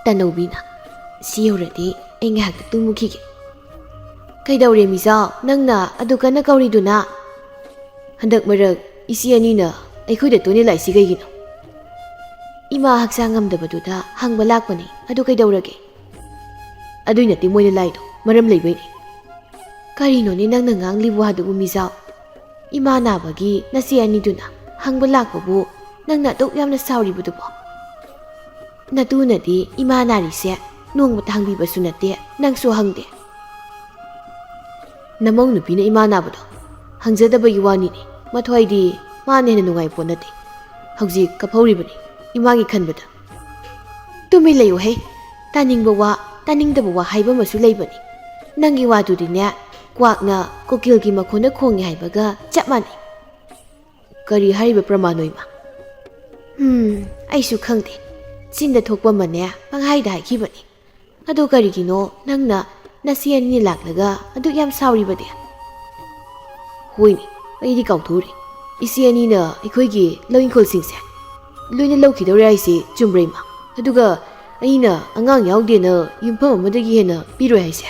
ꯇꯅꯧꯕꯤꯅ, ꯁꯤ ꯌꯧꯔꯗꯤ ꯑꯩ ꯉꯥꯏꯍꯥꯛꯇ ꯇꯨꯝꯃꯨꯈꯤꯒꯦ꯫ ꯀꯩꯗꯧꯔꯦ ꯃꯤꯖꯥꯎ, ꯅꯪꯅ ꯑꯗꯨ ꯀꯟꯅ ꯀꯧꯔꯤꯗꯨꯅ? ꯍꯟꯗꯛ ꯃꯔꯛ ꯏꯆꯦ ꯑꯅꯤꯅ ꯑꯩꯈꯣꯏꯗ ꯇꯣꯏꯅ ꯂꯥꯛꯏꯁꯤ ꯀꯩꯒꯤꯅꯣ? ꯏꯃꯥ ꯍꯛꯆꯥꯡ ꯉꯝꯗꯕꯗꯨꯗ ꯍꯪꯕ ꯂꯥꯛꯄꯅꯤ, ꯑꯗꯨ ꯀꯩꯗꯧꯔꯒꯦ? ꯑꯗꯨꯏ ꯅꯠꯇꯦ ꯃꯣꯏꯅ ꯂꯥꯛꯏꯗꯣ, ꯃꯔꯝ ꯂꯩꯕꯩꯅꯤ꯫ ꯀꯔꯤꯅꯣꯅꯦ ꯅꯪꯅ ꯉꯥꯡꯂꯤꯕ ꯋꯥꯗꯨꯕꯨ ꯃꯤꯖꯥꯎ? ꯏꯃꯥ ꯅꯥꯕꯒꯤ ꯅꯆꯦ ꯑꯅꯤꯗꯨꯅ ꯍꯪꯕ ꯂꯥꯛꯄꯕꯨ ꯅꯪꯅ ꯑꯗꯨꯛ ꯌꯥꯝꯅ ꯁꯥꯎꯔꯤꯕꯗꯨꯕꯣ? ꯅꯇꯨꯅꯗꯤ ꯏꯃꯥ ꯅꯥꯔꯤꯁꯦ ꯅꯣꯡꯃꯇ ꯍꯪꯕꯤꯕꯁꯨ ꯅꯠꯇꯦ, ꯅꯪꯁꯨ ꯍꯪꯗꯦ꯫ ꯅꯃꯧ ꯅꯨꯄꯤꯅ ꯏꯃꯥ ꯅꯥꯕꯗꯣ ꯍꯪꯖꯗꯕꯒꯤ ꯋꯥꯅꯤꯅꯦ꯫ ꯃꯊ꯭ꯋꯥꯏꯗꯤ ꯃꯥꯅ ꯍꯦꯟꯅ ꯅꯨꯡꯉꯥꯏ ꯄꯣꯠ ꯅꯠꯇꯦ꯫ ꯍꯧꯖꯤꯛ ꯀꯞꯍꯧꯔꯤꯕꯅꯤ ꯏꯃꯥꯒꯤ ꯈꯟꯕꯗ꯫ ꯇꯨꯃꯤꯟ ꯂꯩꯌꯨꯍꯦ꯫ ꯇꯥꯅꯤꯡꯕ ꯋꯥ, ꯇꯥꯅꯤꯡꯗꯕ ꯋꯥ ꯍꯥꯏꯕ ꯑꯃꯁꯨ ꯂꯩꯕꯅꯤ꯫ ꯅꯪꯒꯤ ꯋꯥꯗꯨꯗꯤꯅꯦ, ꯀ꯭ꯋꯥꯛꯅ ꯀꯣꯀꯤꯜꯒꯤ ꯃꯈꯣꯟꯗ ꯈꯣꯡꯉꯦ ꯍꯥꯏꯕꯒ ꯆꯞ ꯃꯥꯟꯅꯩ꯫ ꯀꯔꯤ ꯍꯥꯏꯔꯤꯕ ꯄ꯭ꯔꯃꯥꯟꯅꯣ ꯏꯃꯥ? ꯎꯝ, ꯑꯩꯁꯨ ꯈꯪꯗꯦ꯫ ꯆꯤꯟꯗ ꯊꯣꯛꯄ ꯑꯃꯅꯦ ꯄꯪꯍꯥꯏꯗ ꯍꯥꯏꯈꯤꯕꯅꯤ꯫ ꯑꯗꯣ ꯀꯔꯤꯒꯤꯅꯣ ꯅꯪꯅ ꯅꯆꯦ ꯑꯅꯤ ꯂꯥꯛꯂꯒ ꯑꯗꯨꯛ ꯌꯥꯝ ꯁꯥꯎꯔꯤꯕꯗꯤ? ꯍꯣꯏꯅꯦ, ꯑꯩꯗꯤ ꯀꯥꯎꯊꯣꯛꯎꯔꯦ꯫ ꯏꯆꯦ ꯑꯅꯤꯅ ꯑꯩꯈꯣꯏꯒꯤ ꯂꯧ ꯏꯪꯈꯣꯜꯁꯤꯡꯁꯦ ꯂꯣꯏꯅ ꯂꯧꯈꯤꯗꯧꯔꯦ ꯍꯥꯏꯁꯦ ꯆꯨꯝꯕ꯭ꯔꯥ ꯏꯃꯥ? ꯑꯗꯨꯒ ꯑꯩꯅ ꯑꯉꯥꯡ ꯌꯥꯎꯗꯦꯅ ꯌꯨꯝꯐꯝ ꯑꯃꯗꯒꯤ ꯍꯦꯟꯅ ꯄꯤꯔꯣꯏ ꯍꯥꯏꯁꯦ?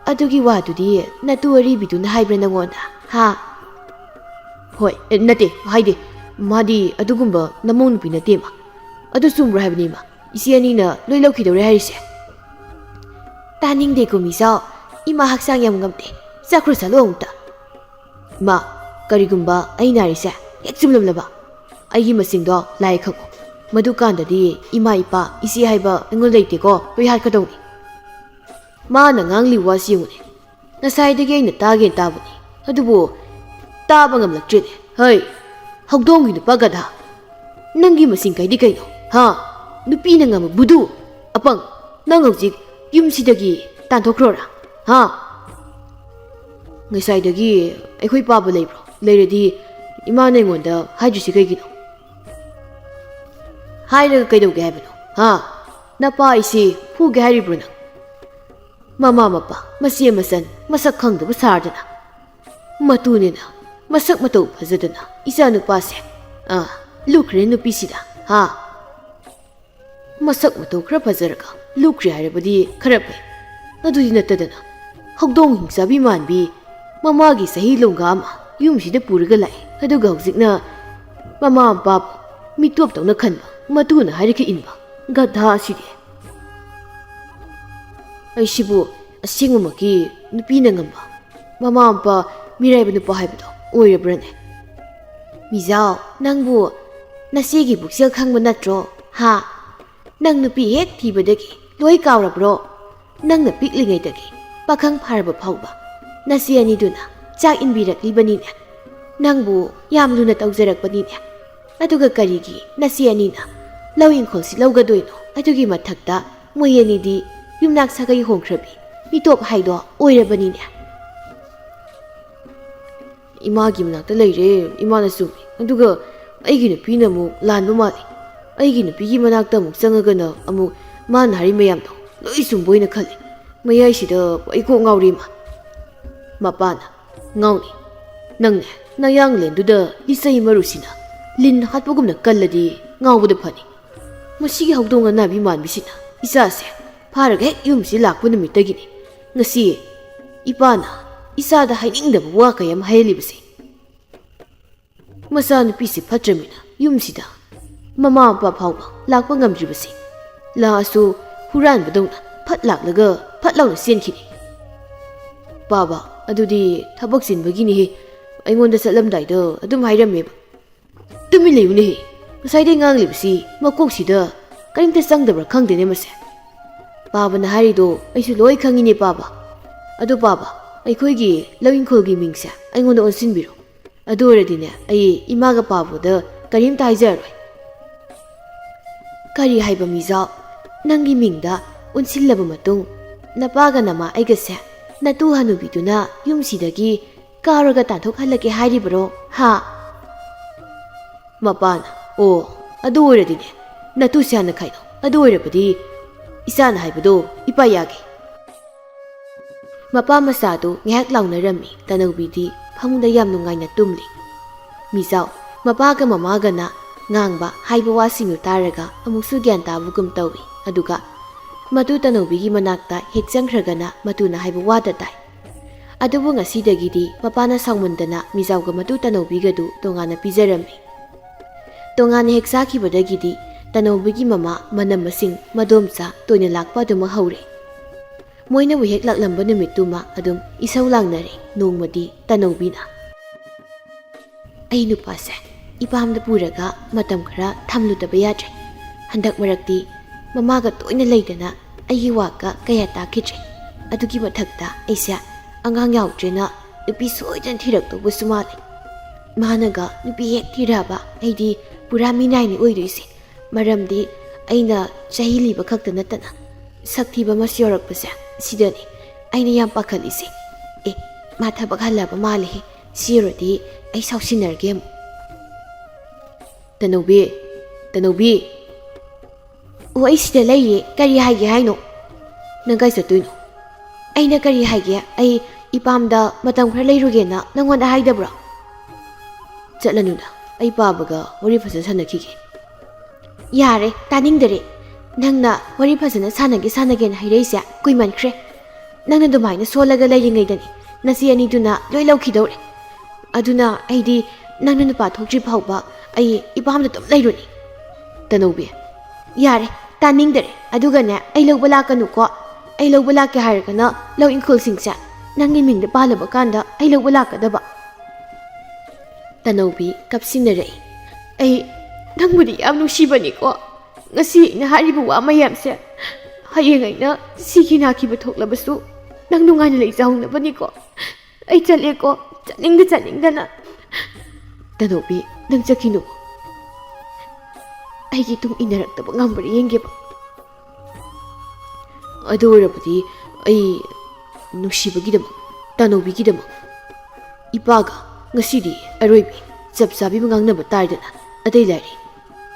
ꯑꯗꯨꯒꯤ ꯋꯥꯗꯨꯗꯤ ꯅꯇꯨ ꯑꯔꯤꯕꯤꯗꯨꯅ ꯍꯥꯏꯕ꯭ꯔꯥ ꯅꯪꯉꯣꯟꯗ? ꯍꯥ? ꯍꯣꯏ, ꯑꯦ, ꯅꯠꯇꯦ, ꯍꯥꯏꯗꯦ꯫ ꯃꯥꯗꯤ ꯑꯗꯨꯒꯨꯝꯕ ꯅꯃꯧ ꯅꯨꯄꯤ ꯅꯠꯇꯦ ꯏꯃꯥ꯫ ꯑꯗꯨ ꯆꯨꯝꯕ꯭ꯔꯥ ꯍꯥꯏꯕꯅꯤ ꯏꯃꯥ? ꯏꯆꯦ ꯑꯅꯤꯅ ꯂꯣꯏ ꯂꯧꯈꯤꯗꯧꯔꯦ ꯍꯥꯏꯔꯤꯁꯦ? ꯇꯥꯅꯤꯡꯗꯦ ꯀꯨꯝꯃꯤꯆꯥꯎ, ꯏꯃꯥ ꯍꯛꯆꯥꯡ ꯌꯥꯝ ꯉꯝꯗꯦ꯫ ꯆꯠꯈ꯭ꯔꯣ ꯆꯠꯂꯣ ꯑꯃꯨꯛꯇ꯫ ꯏꯃꯥ, ꯀꯔꯤꯒꯨꯝꯕ ꯑꯩꯅ ꯍꯥꯏꯔꯤꯁꯦ ꯍꯦꯛ ꯆꯨꯝꯂꯝꯂꯕ, ꯑꯩꯒꯤ ꯃꯁꯤꯡꯗꯣ ꯂꯥꯏ ꯈꯪꯉꯨ꯫ ꯃꯗꯨꯀꯥꯟꯗꯗꯤ ꯏꯃꯥ ꯏꯄꯥ ꯏꯆꯦ ꯍꯥꯏꯕ ꯑꯩꯉꯣꯟꯗ ꯂꯩꯇꯦꯀꯣ, ꯂꯣꯏ ꯍꯥꯠꯀꯗꯧꯅꯤ꯫ ꯃꯥꯅ ꯉꯥꯡꯂꯤ ꯋꯥꯁꯤ ꯌꯦꯡꯉꯨꯅꯦ꯫ ꯉꯁꯥꯏꯗꯒꯤ ꯑꯩꯅ ꯇꯥꯒꯦꯅ ꯇꯥꯕꯅꯤ, ꯑꯗꯨꯕꯨ ꯇꯥꯕ ꯉꯝꯂꯛꯇ꯭ꯔꯦꯅꯦ꯫ ꯍꯩ, ꯍꯧꯗꯣꯡꯒꯤ ꯅꯨꯄꯥ ꯒꯙꯥ, ꯅꯪꯒꯤ ꯃꯁꯤꯡ ꯀꯥꯏꯗꯤ ꯀꯩꯅꯣ? ꯍꯥ? ꯅꯨꯄꯤꯅ ꯉꯝꯕ ꯕꯨꯗꯨ, ꯑꯄꯪ, ꯅꯪ ꯍꯧꯖꯤꯛ ꯌꯨꯝꯁꯤꯗꯒꯤ ꯇꯥꯟꯊꯣꯛꯈ꯭ꯔꯣꯔꯥ? ꯍꯥ? ꯉꯁꯥꯏꯗꯒꯤ ꯑꯩꯈꯣꯏ ꯄꯥꯕ ꯂꯩꯕ꯭ꯔꯣ? ꯂꯩꯔꯗꯤ ꯏꯃꯥꯅ ꯑꯩꯉꯣꯟꯗ ꯍꯥꯏꯗ꯭ꯔꯤꯁꯤ ꯀꯩꯒꯤꯅꯣ? ꯍꯥꯏꯔꯒ ꯀꯩꯗꯧꯒꯦ ꯍꯥꯏꯕꯅꯣ? ꯍꯥ? ꯅꯄꯥ ꯑꯩꯁꯦ ꯐꯨꯒꯦ ꯍꯥꯏꯔꯤꯕ꯭ꯔꯣ ꯅꯪ? ꯃꯃꯥ ꯃꯄꯥ, ꯃꯆꯦ ꯃꯆꯟ, ꯃꯁꯛ ꯈꯪꯗꯕ ꯁꯥꯔꯗꯅ꯫ ꯃꯇꯨꯅꯤꯅ, ꯃꯁꯛ ꯃꯇꯧ ꯐꯖꯗꯅ, ꯏꯆꯥ ꯅꯨꯄꯥꯁꯦ, ꯑꯥ, ꯂꯨꯞꯈ꯭ꯔꯦ ꯅꯨꯄꯤꯁꯤꯗ, ꯍꯥ? ꯃꯁꯛ ꯃꯇꯧ ꯈꯔ ꯐꯖꯔꯒ ꯂꯨꯞꯈ꯭ꯔꯦ ꯍꯥꯏꯔꯕꯗꯤ ꯈꯔ ꯐꯩ꯫ ꯑꯗꯨꯗꯤ ꯅꯠꯇꯗꯅ, ꯍꯧꯗꯣꯡ ꯍꯤꯡꯆꯥꯕꯤ ꯃꯥꯟꯕꯤ, ꯃꯃꯥꯒꯤ ꯆꯍꯤ ꯂꯣꯡꯒꯥ ꯑꯃ ꯌꯨꯝꯁꯤꯗ ꯄꯨꯔꯒ ꯂꯥꯛꯑꯦ꯫ ꯑꯗꯨꯒ ꯍꯧꯖꯤꯛꯅ ꯃꯃꯥ ꯃꯄꯥꯕꯨ ꯃꯤꯇꯣꯞꯇꯧꯅ ꯈꯟꯕ, ꯃꯇꯨꯅ ꯍꯥꯏꯔꯤꯈꯩ ꯏꯟꯕ ꯒꯙꯥ ꯑꯁꯤꯗꯤ꯫ ꯑꯩꯁꯤꯕꯨ ꯑꯁꯦꯡꯕꯃꯛꯀꯤ ꯅꯨꯄꯤꯅ ꯉꯝꯕ, ꯃꯃꯥ ꯃꯄꯥ ꯃꯤꯔꯥꯏꯕ ꯅꯨꯄꯥ ꯍꯥꯏꯕꯗꯣ ꯑꯣꯏꯔꯕ꯭ꯔꯅꯦ? ꯃꯤꯖꯥꯎ, ꯅꯪꯕꯨ ꯅꯆꯦꯒꯤ ꯄꯨꯛꯆꯦꯜ ꯈꯪꯕ ꯅꯠꯇ꯭ꯔꯣ? ꯍꯥ? ꯅꯪ ꯅꯨꯄꯤ ꯍꯦꯛ ꯊꯤꯕꯗꯒꯤ ꯂꯣꯏ ꯀꯥꯎꯔꯕ꯭ꯔꯣ? ꯅꯪꯅ ꯄꯤꯛꯂꯤꯉꯩꯗꯒꯤ ꯄꯥꯈꯪ ꯐꯥꯔꯕ ꯐꯥꯎꯕ ꯅꯆꯦ ꯑꯅꯤꯗꯨꯅ ꯆꯥꯛ ꯏꯟꯕꯤꯔꯛꯂꯤꯕꯅꯤꯅꯦ꯫ ꯅꯪꯕꯨ ꯌꯥꯝ ꯂꯨꯅ ꯇꯧꯖꯔꯛꯄꯅꯤꯅꯦ꯫ ꯑꯗꯨꯒ ꯀꯔꯤꯒꯤ ꯅꯆꯦ ꯑꯅꯤꯅ ꯂꯧ ꯏꯪꯈꯣꯜꯁꯤ ꯂꯧꯒꯗꯣꯏꯅꯣ? ꯑꯗꯨꯒꯤ ꯃꯊꯛꯇ ꯃꯣꯏ ꯑꯅꯤꯗꯤ ꯌꯨꯝꯅꯥꯛ ꯁꯥꯒꯩ ꯍꯣꯡꯈ꯭ꯔꯕꯤ ꯃꯤꯇꯣꯞ ꯍꯥꯏꯗꯣ ꯑꯣꯏꯔꯕꯅꯤꯅꯦ꯫ ꯏꯃꯥꯒꯤ ꯃꯅꯥꯛꯇ ꯂꯩꯔꯦ, ꯏꯃꯥꯅ ꯆꯨꯝꯃꯤ꯫ ꯑꯗꯨꯒ ꯑꯩꯒꯤ ꯅꯨꯄꯤꯅ ꯑꯃꯨꯛ ꯂꯥꯟꯕ ꯃꯥꯜꯂꯤ꯫ ꯑꯩꯒꯤ ꯅꯨꯄꯤꯒꯤ ꯃꯅꯥꯛꯇ ꯑꯃꯨꯛ ꯆꯪꯉꯒꯅ ꯑꯃꯨꯛ ꯃꯥꯅ ꯍꯥꯏꯔꯤ ꯃꯌꯥꯝꯗꯣ ꯂꯣꯏ ꯆꯨꯝꯕ ꯑꯣꯏꯅ ꯈꯜꯂꯤ꯫ ꯃꯌꯥꯏꯁꯤꯗ ꯑꯩ ꯀꯣꯛ ꯉꯥꯎꯔꯤ, ꯏꯃꯥ꯫ ꯃꯄꯥꯅ, ꯉꯥꯎꯅꯤ꯫ ꯅꯪꯅꯦ, ꯅꯌꯥꯡꯂꯦꯟꯗꯨꯗ ꯂꯤꯆꯩ ꯃꯔꯨꯁꯤꯅ ꯂꯤꯟ ꯍꯥꯠꯄꯒꯨꯝꯅ ꯀꯜꯂꯗꯤ ꯉꯥꯎꯕꯗ ꯐꯅꯤ꯫ ꯃꯁꯤꯒꯤ ꯍꯧꯗꯣꯡ ꯑꯅꯥꯕꯤ ꯃꯥꯟꯕꯤꯁꯤꯅ ꯏꯆꯥꯁꯦ ꯐꯥꯔꯒ ꯍꯦꯛ ꯌꯨꯝꯁꯤ ꯂꯥꯛꯄ ꯅꯨꯃꯤꯠꯇꯒꯤꯅꯤ ꯉꯁꯤ ꯏꯄꯥꯅ ꯏꯆꯥꯗ ꯍꯥꯏꯅꯤꯡꯗꯕ ꯋꯥ ꯀꯌꯥ ꯑꯃ ꯍꯥꯏꯍꯜꯂꯤꯕꯁꯦ꯫ ꯃꯆꯥꯅꯨꯄꯤꯁꯤ ꯐꯠꯇ꯭ꯔꯃꯤꯅ ꯌꯨꯝꯁꯤꯗ ꯃꯃꯥ ꯃꯄꯥ ꯐꯥꯎꯕ ꯂꯥꯛꯄ ꯉꯝꯗ꯭ꯔꯤꯕꯁꯤ꯫ ꯂꯥꯛꯑꯁꯨ ꯍꯨꯔꯥꯟꯕꯗꯧꯅ ꯐꯠ ꯂꯥꯛꯂꯒ ꯐꯠ ꯂꯥꯎꯅ ꯆꯦꯟꯈꯤꯅꯤ꯫ ꯄꯥꯕ, ꯑꯗꯨꯗꯤ ꯊꯕꯛ ꯆꯤꯟꯕꯒꯤꯅꯤꯍꯦ꯫ ꯑꯩꯉꯣꯟꯗ ꯆꯠꯂꯝꯗꯥꯏꯗ ꯑꯗꯨꯝ ꯍꯥꯏꯔꯝꯃꯦꯕ꯫ ꯇꯨꯃꯤꯟ ꯂꯩꯌꯨꯅꯦꯍꯦ꯫ ꯉꯁꯥꯏꯗꯩ ꯉꯥꯡꯂꯤꯕꯁꯤ ꯃꯀꯣꯛꯁꯤꯗ ꯀꯔꯤꯝꯇ ꯆꯪꯗꯕ꯭ꯔꯥ ꯈꯪꯗꯦꯅꯦ ꯃꯁꯦ꯫ ꯄꯥꯕꯅ ꯍꯥꯏꯔꯤꯗꯣ ꯑꯩꯁꯨ ꯂꯣꯏ ꯈꯪꯉꯤꯅꯦ ꯄꯥꯕ꯫ ꯑꯗꯣ ꯄꯥꯕ, ꯑꯩꯈꯣꯏꯒꯤ ꯂꯧ ꯏꯪꯈꯣꯜꯒꯤ ꯃꯤꯡꯁꯦ ꯑꯩꯉꯣꯟꯗ ꯑꯣꯟꯁꯤꯟꯕꯤꯔꯣ꯫ ꯑꯗꯨ ꯑꯣꯏꯔꯗꯤꯅꯦ, ꯑꯩ ꯏꯃꯥꯒ ꯄꯥꯕꯗ ꯀꯔꯤꯝꯇ ꯍꯥꯏꯖꯔꯔꯣꯏ꯫ ꯀꯔꯤ ꯍꯥꯏꯕ ꯃꯤꯖꯥꯎ? ꯅꯪꯒꯤ ꯃꯤꯡꯗ ꯑꯣꯟꯁꯤꯜꯂꯕ ꯃꯇꯨꯡ ꯅꯄꯥꯒ ꯅꯃꯥ ꯑꯩꯒꯁꯦ ꯅꯇꯨ ꯍꯅꯨꯕꯤꯗꯨꯅ ꯌꯨꯝꯁꯤꯗꯒꯤ ꯀꯥꯎꯔꯒ ꯇꯥꯟꯊꯣꯛꯍꯜꯂꯒꯦ ꯍꯥꯏꯔꯤꯕꯔꯣ? ꯍꯥ? ꯃꯄꯥꯅ, ꯑꯣ, ꯑꯗꯨ ꯑꯣꯏꯔꯗꯤꯅꯦ, ꯅꯇꯨꯁꯦ ꯍꯥꯟꯅ ꯈꯥꯏꯗꯣꯛ꯫ ꯑꯗꯨ ꯑꯣꯏꯔꯕꯗꯤ ꯏꯆꯥꯅ ꯍꯥꯏꯕꯗꯣ ꯏꯄꯥ ꯌꯥꯒꯦ꯫ ꯃꯄꯥ ꯃꯆꯥꯗꯨ ꯉꯥꯏꯍꯥꯛ ꯂꯥꯎꯅꯔꯝꯃꯤ꯫ ꯇꯅꯧꯕꯤꯗꯤ ꯐꯃꯨꯡꯗ ꯌꯥꯝ ꯅꯨꯡꯉꯥꯏꯅ ꯇꯨꯝꯂꯤ꯫ ꯃꯤꯖꯥꯎ, ꯃꯄꯥꯒ ꯃꯃꯥꯒꯅ ꯉꯥꯡꯕ ꯍꯥꯏꯕ ꯋꯥꯁꯤꯡꯗꯨ ꯇꯥꯔꯒ ꯑꯃꯨꯛꯁꯨ ꯒ꯭ꯌꯥꯟ ꯇꯥꯕꯒꯨꯝ ꯇꯧꯏ꯫ ꯑꯗꯨꯒ ꯃꯇꯨ ꯇꯅꯧꯕꯤꯒꯤ ꯃꯅꯥꯛꯇ ꯍꯦꯛ ꯆꯪꯈ꯭ꯔꯒꯅ ꯃꯇꯨꯅ ꯍꯥꯏꯕ ꯋꯥꯗ ꯇꯥꯏ꯫ ꯑꯗꯨꯕꯨ ꯉꯁꯤꯗꯒꯤꯗꯤ ꯃꯄꯥꯅ ꯁꯥꯎꯃꯟꯗꯅ ꯃꯤꯖꯥꯎꯒ ꯃꯇꯨ ꯇꯅꯧꯕꯤꯒꯗꯨ ꯇꯣꯉꯥꯟꯅ ꯄꯤꯖꯔꯝꯃꯤ꯫ ꯇꯣꯉꯥꯟꯅ ꯍꯦꯛ ꯆꯥꯈꯤꯕꯗꯒꯤꯗꯤ ꯇꯅꯧꯕꯤꯒꯤ ꯃꯃꯥ ꯃꯅꯝ ꯃꯁꯤꯡ ꯃꯗꯣꯝꯆꯥ ꯇꯣꯏꯅ ꯂꯥꯛꯄ ꯑꯗꯨꯃꯛ ꯍꯧꯔꯦ꯫ ꯃꯣꯏꯅꯕꯨ ꯍꯦꯛ ꯂꯥꯛꯂꯝꯕ ꯅꯨꯃꯤꯠꯇꯨꯃ ꯑꯗꯨꯝ ꯏꯁꯧ ꯂꯥꯡꯅꯔꯦ꯫ ꯅꯣꯡꯃꯗꯤ ꯇꯅꯧꯕꯤꯅ, "ꯑꯩ ꯅꯨꯄꯥꯁꯦ ꯏꯄꯥꯝꯗ ꯄꯨꯔꯒ ꯃꯇꯝ ꯈꯔ ꯊꯝꯂꯨꯗꯕ ꯌꯥꯗ꯭ꯔꯦ꯫ ꯍꯟꯗꯛ ꯃꯔꯛꯇꯤ ꯃꯃꯥꯒ ꯇꯣꯏꯅ ꯂꯩꯗꯅ ꯑꯩꯒꯤ ꯋꯥꯒ ꯀꯌꯥ ꯇꯥꯈꯤꯗ꯭ꯔꯦ꯫ ꯑꯗꯨꯒꯤ ꯃꯊꯛꯇ ꯑꯩꯁꯦ ꯑꯉꯥꯡ ꯌꯥꯎꯗ꯭ꯔꯦꯅ ꯅꯨꯄꯤ ꯁꯣꯏꯗꯅ ꯊꯤꯔꯛꯇꯧꯕꯁꯨ ꯃꯥꯜꯂꯦ꯫ ꯃꯥꯅꯒ ꯅꯨꯄꯤ ꯍꯦꯛ ꯊꯤꯔꯛꯑꯕ ꯑꯩꯗꯤ ꯄꯨꯔꯥ ꯃꯤꯅꯥꯏꯅꯤ ꯑꯣꯏꯗꯣꯏꯁꯦ꯫ ꯃꯔꯝꯗꯤ ꯑꯩꯅ ꯆꯍꯤ ꯂꯤꯕ ꯈꯛꯇ ꯅꯠꯇꯅ ꯁꯛ ꯊꯤꯕ ꯑꯃꯁꯨ ꯌꯥꯎꯔꯛꯄꯁꯦ, ꯁꯤꯗꯅꯤ ꯑꯩꯅ ꯌꯥꯝ ꯄꯥꯈꯠꯂꯤꯁꯦ꯫ ꯑꯦ, ꯃꯥ ꯊꯕꯛ ꯍꯜꯂꯛꯑꯕ ꯃꯥꯜꯂꯦꯍꯦ꯫ ꯁꯤ ꯌꯧꯔꯗꯤ ꯑꯩ ꯁꯥꯎꯁꯤꯟꯅꯔꯒꯦ ꯑꯃꯨꯛ꯫ "ꯇꯅꯧꯕꯤ, ꯇꯅꯧꯕꯤ!" "ꯑꯣ, ꯑꯩ ꯁꯤꯗ ꯂꯩꯌꯦ꯫ ꯀꯔꯤ ꯍꯥꯏꯒꯦ ꯍꯥꯏꯅꯣ?" "ꯅꯪ ꯀꯥꯏ ꯆꯠꯇꯣꯏꯅꯣ?" "ꯑꯩꯅ ꯀꯔꯤ ꯍꯥꯏꯒꯦ? ꯑꯩ ꯏꯄꯥꯝꯗ ꯃꯇꯝ ꯈꯔ ꯂꯩꯔꯨꯒꯦꯅ ꯅꯪꯉꯣꯟꯗ ꯍꯥꯏꯗꯕ꯭ꯔꯣ?" "ꯆꯠꯂꯅꯨꯗ, ꯑꯩ ꯄꯥꯕꯒ ꯋꯥꯔꯤ ꯐꯖꯅ ꯁꯥꯟꯅꯈꯤꯒꯦ꯫" "ꯌꯥꯔꯦ, ꯇꯥꯅꯤꯡꯗꯔꯦ꯫ ꯅꯪꯅ ꯋꯥꯔꯤ ꯐꯖꯅ ꯁꯥꯟꯅꯒꯦ ꯁꯥꯟꯅꯒꯦꯅ ꯍꯥꯏꯔꯛꯏꯁꯦ ꯀꯨꯏꯃꯟꯈ꯭ꯔꯦ꯫ ꯅꯪꯅ ꯑꯗꯨꯃꯥꯏꯅ ꯁꯣꯜꯂꯒ ꯂꯩꯔꯤꯉꯩꯗꯅꯤ ꯅꯆꯦ ꯑꯅꯤꯗꯨꯅ ꯂꯣꯏ ꯂꯧꯈꯤꯗꯧꯔꯦ꯫ ꯑꯗꯨꯅ ꯑꯩꯗꯤ ꯅꯪꯅ ꯅꯨꯄꯥ ꯊꯣꯛꯇ꯭ꯔꯤ ꯐꯥꯎꯕ ꯑꯩ ꯏꯄꯥꯝꯗ ꯑꯗꯨꯝ ꯂꯩꯔꯨꯅꯤ꯫" "ꯇꯅꯧꯕꯤ, ꯌꯥꯔꯦ, ꯇꯥꯅꯤꯡꯗꯔꯦ꯫ ꯑꯗꯨꯒꯅꯦ, ꯑꯩ ꯂꯧꯕ ꯂꯥꯛꯀꯅꯨꯀꯣ꯫ ꯑꯩ ꯂꯧꯕ ꯂꯥꯛꯀꯦ ꯍꯥꯏꯔꯒꯅ ꯂꯧ ꯏꯪꯈꯣꯜꯁꯤꯡꯁꯦ ꯅꯪꯒꯤ ꯃꯤꯡꯗ ꯄꯥꯜꯂꯕ ꯀꯥꯟꯗ ꯑꯩ ꯂꯧꯕ ꯂꯥꯛꯀꯗꯕ꯫" ꯇꯅꯧꯕꯤ ꯀꯞꯁꯤꯟꯅꯔꯛꯏ꯫ "ꯑꯩ ꯅꯪꯕꯨꯗꯤ ꯌꯥꯝ ꯅꯨꯡꯁꯤꯕꯅꯤꯀꯣ꯫ ꯉꯁꯤ ꯑꯩꯅ ꯍꯥꯏꯔꯤꯕ ꯋꯥ ꯃꯌꯥꯝꯁꯦ, ꯍꯌꯦꯡ ꯑꯩꯅ ꯁꯤꯈꯤ ꯅꯥꯈꯤꯕ ꯊꯣꯛꯂꯕꯁꯨ ꯅꯪ ꯅꯨꯡꯉꯥꯏꯅ ꯂꯩꯖꯍꯧꯅꯕꯅꯤꯀꯣ꯫ ꯑꯩ ꯆꯠꯂꯦꯀꯣ, ꯆꯠꯅꯤꯡꯗ ꯆꯠꯅꯤꯡꯗꯅ꯫" "ꯇꯅꯧꯕꯤ, ꯅꯪ ꯆꯠꯈꯤꯅꯨ꯫ ꯑꯩꯒꯤ ꯇꯨꯡ ꯏꯟꯅꯔꯛꯇꯕ ꯉꯝꯕ꯭ꯔꯥ ꯌꯦꯡꯒꯦꯕ꯫ ꯑꯗꯨ ꯑꯣꯏꯔꯕꯗꯤ ꯑꯩ ꯅꯨꯡꯁꯤꯕꯒꯤꯗꯃꯛ, ꯇꯅꯧꯕꯤꯒꯤꯗꯃꯛ ꯏꯄꯥꯒ ꯉꯁꯤꯗꯤ ꯑꯔꯣꯏꯕꯤ ꯆꯞ ꯆꯥꯕꯤ ꯑꯃ ꯉꯥꯡꯅꯕ ꯇꯥꯔꯦꯗꯅ꯫ ꯑꯇꯩ ꯂꯥꯏꯔꯤ,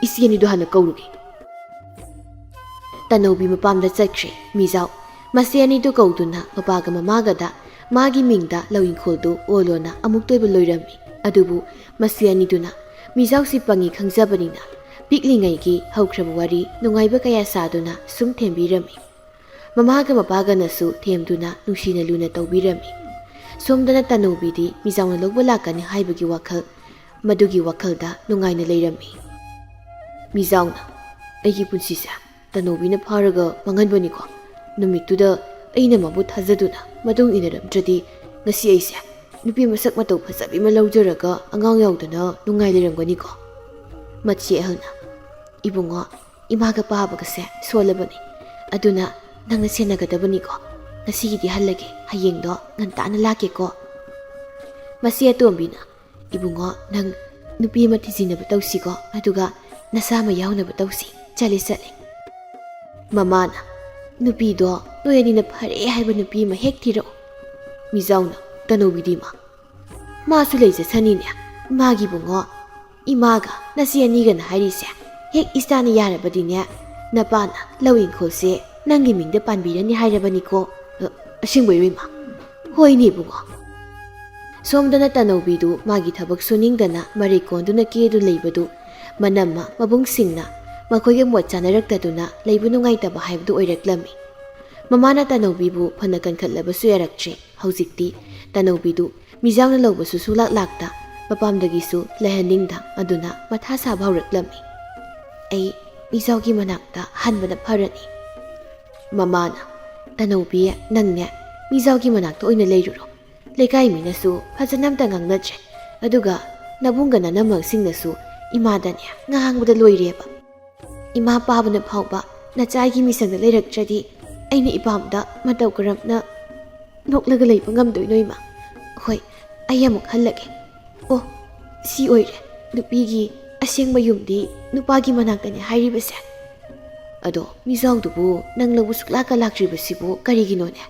ꯏꯆꯦ ꯑꯅꯤꯗꯣ ꯍꯥꯟꯅ ꯀꯧꯔꯨꯒꯦ꯫" ꯇꯅꯧꯕꯤ ꯃꯄꯥꯝꯗ ꯆꯠꯈ꯭ꯔꯦ ꯃꯤꯖꯥꯎ꯫ ꯃꯆꯦ ꯑꯅꯤꯗꯨ ꯀꯧꯗꯨꯅ ꯃꯄꯥꯒ ꯃꯃꯥꯒꯗ ꯃꯥꯒꯤ ꯃꯤꯡꯗ ꯂꯧ ꯏꯪꯈꯣꯜꯗꯨ ꯑꯣꯜꯂꯣꯅ ꯑꯃꯨꯛꯇ ꯑꯣꯏꯕ ꯂꯣꯏꯔꯝꯃꯤ꯫ ꯑꯗꯨꯕꯨ ꯃꯆꯦ ꯑꯅꯤꯗꯨꯅ ꯃꯤꯖꯥꯎꯁꯤ ꯄꯪꯉꯤ ꯈꯪꯖꯕꯅꯤꯅ ꯄꯤꯛꯂꯤꯉꯩꯒꯤ ꯍꯧꯈ꯭ꯔꯕ ꯋꯥꯔꯤ ꯅꯨꯡꯉꯥꯏꯕ ꯀꯌꯥ ꯁꯥꯗꯨꯅ ꯁꯨꯝ ꯊꯦꯝꯕꯤꯔꯝꯃꯤ꯫ ꯃꯃꯥꯒ ꯃꯄꯥꯒꯅꯁꯨ ꯊꯦꯝꯗꯨꯅ ꯅꯨꯡꯁꯤꯅ ꯂꯨꯅ ꯇꯧꯕꯤꯔꯝꯃꯤ꯫ ꯁꯣꯝꯗꯅ ꯇꯅꯧꯕꯤꯗꯤ ꯃꯤꯖꯥꯎꯅ ꯂꯧꯕ ꯂꯥꯛꯀꯅꯤ ꯍꯥꯏꯕꯒꯤ ꯋꯥꯈꯜ, ꯃꯗꯨꯒꯤ ꯋꯥꯈꯜꯗ ꯅꯨꯡꯉꯥꯏꯅ ꯂꯩꯔꯝꯃꯤ꯫ ꯃꯤꯖꯥꯎꯅ, "ꯑꯩꯒꯤ ꯄꯨꯟꯁꯤꯁꯦ ꯇꯅꯧꯕꯤꯅ ꯐꯥꯔꯒ ꯃꯥꯡꯍꯟꯕꯅꯤꯀꯣ꯫ ꯅꯨꯃꯤꯠꯇꯨꯗ ꯑꯩꯅ ꯃꯥꯕꯨ ꯊꯥꯖꯗꯨꯅ ꯃꯇꯨꯡ ꯏꯟꯅꯔꯝꯗ꯭ꯔꯗꯤ ꯉꯁꯤ ꯑꯩꯁꯦ ꯅꯨꯄꯤ ꯃꯁꯛ ꯃꯇꯧ ꯐꯖꯕꯤ ꯑꯃ ꯂꯧꯖꯔꯒ ꯑꯉꯥꯡ ꯌꯥꯎꯗꯅ ꯅꯨꯡꯉꯥꯏ ꯂꯩꯔꯝꯒꯅꯤꯀꯣ꯫" ꯃꯆꯦ ꯑꯍꯜꯅ, "ꯏꯕꯨꯡꯉꯣ, ꯏꯃꯥꯒ ꯄꯥꯕꯒꯁꯦ ꯁꯣꯜꯂꯕꯅꯤ꯫ ꯑꯗꯨꯅ ꯅꯪꯅ ꯁꯦꯟꯅꯒꯗꯕꯅꯤꯀꯣ꯫ ꯉꯁꯤꯒꯤꯗꯤ ꯍꯜꯂꯒꯦ, ꯍꯌꯦꯡꯗꯣ ꯉꯟꯇꯥꯅ ꯂꯥꯛꯀꯦꯀꯣ꯫ ꯃꯁꯤ ꯑꯇꯣꯝꯕꯤꯅ, "ꯏꯕꯨꯡꯉꯣ, ꯅꯪ ꯅꯨꯄꯤ ꯑꯃ ꯊꯤꯖꯤꯟꯅꯕ ꯇꯧꯁꯤꯀꯣ, ꯑꯗꯨꯒ ꯅꯁꯥ ꯑꯃ ꯌꯥꯎꯅꯕ ꯇꯧꯁꯤ꯫ ꯆꯠꯂꯦ, ꯆꯠꯂꯦ꯫" ꯃꯃꯥꯅ, "ꯅꯨꯄꯤꯗꯣ ꯅꯣꯏ ꯑꯅꯤꯅ ꯐꯔꯦ ꯍꯥꯏꯕ ꯅꯨꯄꯤ ꯑꯃ ꯍꯦꯛ ꯊꯤꯔꯛꯑꯣ꯫" ꯃꯤꯖꯥꯎꯅ, "ꯇꯅꯧꯕꯤꯗꯤ ꯃꯥ?" "ꯃꯥꯁꯨ ꯂꯩꯖꯁꯅꯤꯅꯦ, ꯃꯥꯒꯤ ꯏꯕꯨꯡꯉꯣ꯫ ꯏꯃꯥꯒ ꯅꯆꯦ ꯑꯅꯤꯒꯅ ꯍꯥꯏꯔꯤꯁꯦ ꯍꯦꯛ ꯏꯆꯥꯅ ꯌꯥꯔꯕꯗꯤꯅꯦ, ꯅꯄꯥꯅ ꯂꯧ ꯏꯪꯈꯣꯜꯁꯦ ꯅꯪꯒꯤ ꯃꯤꯡꯗ ꯄꯥꯟꯕꯤꯔꯅꯤ ꯍꯥꯏꯔꯕꯅꯤꯀꯣ꯫ ꯑ, ꯑꯁꯦꯡꯕꯩꯔꯣ ꯏꯃꯥ?" "ꯍꯣꯏꯅꯦ ꯏꯕꯨꯡꯉꯣ꯫" ꯁꯣꯝꯗꯅ ꯇꯅꯧꯕꯤꯗꯨ ꯃꯥꯒꯤ ꯊꯕꯛ ꯁꯨꯅꯤꯡꯗꯅ ꯃꯔꯩ ꯀꯣꯟꯗꯨꯅ ꯀꯦꯗꯨ ꯂꯩꯕꯗꯨ ꯃꯅꯝꯃ ꯃꯕꯨꯡꯁꯤꯡꯅ ꯃꯈꯣꯏꯒ ꯃꯣꯠ ꯆꯥꯅꯔꯛꯇꯗꯨꯅ ꯂꯩꯕ ꯅꯨꯡꯉꯥꯏꯇꯕ ꯍꯥꯏꯕꯗꯨ ꯑꯣꯏꯔꯛꯂꯝꯃꯤ꯫ ꯃꯃꯥꯅ ꯇꯅꯧꯕꯤꯕꯨ ꯐꯅ ꯀꯟꯈꯠꯂꯕꯁꯨ ꯌꯥꯔꯛꯇ꯭ꯔꯦ꯫ ꯍꯧꯖꯤꯛꯇꯤ ꯇꯅꯧꯕꯤꯗꯨ ꯃꯤꯖꯥꯎꯅ ꯂꯧꯕꯁꯨ ꯁꯨꯡꯂꯥꯛ ꯂꯥꯛꯇ, ꯃꯄꯥꯝꯗꯒꯤꯁꯨ ꯂꯩꯍꯟꯅꯤꯡꯗ, ꯑꯗꯨꯅ ꯃꯊꯥ ꯁꯥꯕ ꯍꯧꯔꯛꯂꯝꯃꯤ꯫ "ꯑꯩ ꯃꯤꯖꯥꯎꯒꯤ ꯃꯅꯥꯛꯇ ꯍꯟꯕꯅ ꯐꯔꯅꯤ꯫" ꯃꯃꯥꯅ, "ꯇꯅꯧꯕꯤ, ꯅꯪꯅꯦ ꯃꯤꯖꯥꯎꯒꯤ ꯃꯅꯥꯛꯇ ꯑꯣꯏꯅ ꯂꯩꯔꯨꯔꯣ꯫ ꯂꯩꯀꯥꯏ ꯃꯤꯅꯁꯨ ꯐꯖꯅ ꯑꯝꯇ ꯉꯥꯡꯅꯗ꯭ꯔꯦ꯫ ꯑꯗꯨꯒ ꯅꯕꯨꯡꯒ ꯅꯅꯝꯃꯁꯤꯡꯅꯁꯨ ꯏꯃꯥꯗꯅꯦ ꯉꯥꯡꯕꯗ ꯂꯣꯏꯔꯦꯕ꯫ ꯏꯃꯥ ꯄꯥꯕꯅ ꯐꯥꯎꯕ ꯅꯆꯥꯒꯤ ꯃꯤꯁꯪꯗ ꯂꯩꯔꯛꯇ꯭ꯔꯗꯤ ꯑꯩꯅ ꯏꯄꯥꯝꯗ ꯃꯇꯧ ꯀꯔꯝꯅ ꯅꯣꯛꯂꯒ ꯂꯩꯕ ꯉꯝꯗꯣꯏꯅꯣ ꯏꯃꯥ? ꯍꯣꯏ, ꯑꯩ ꯑꯃꯨꯛ ꯍꯜꯂꯒꯦ꯫ ꯑꯣ, ꯁꯤ ꯑꯣꯏꯔꯦ ꯅꯨꯄꯤꯒꯤ ꯑꯁꯦꯡꯕ ꯌꯨꯝꯗꯤ ꯅꯨꯄꯥꯒꯤ ꯃꯅꯥꯛꯇꯅꯦ ꯍꯥꯏꯔꯤꯕꯁꯦ꯫ ꯑꯗꯣ ꯃꯤꯖꯥꯎꯗꯨꯕꯨ ꯅꯪ ꯂꯧꯕ ꯁꯨꯛꯂꯥꯛꯀ ꯂꯥꯛꯇ꯭ꯔꯤꯕꯁꯤꯕꯨ ꯀꯔꯤꯒꯤꯅꯣꯅꯦ?"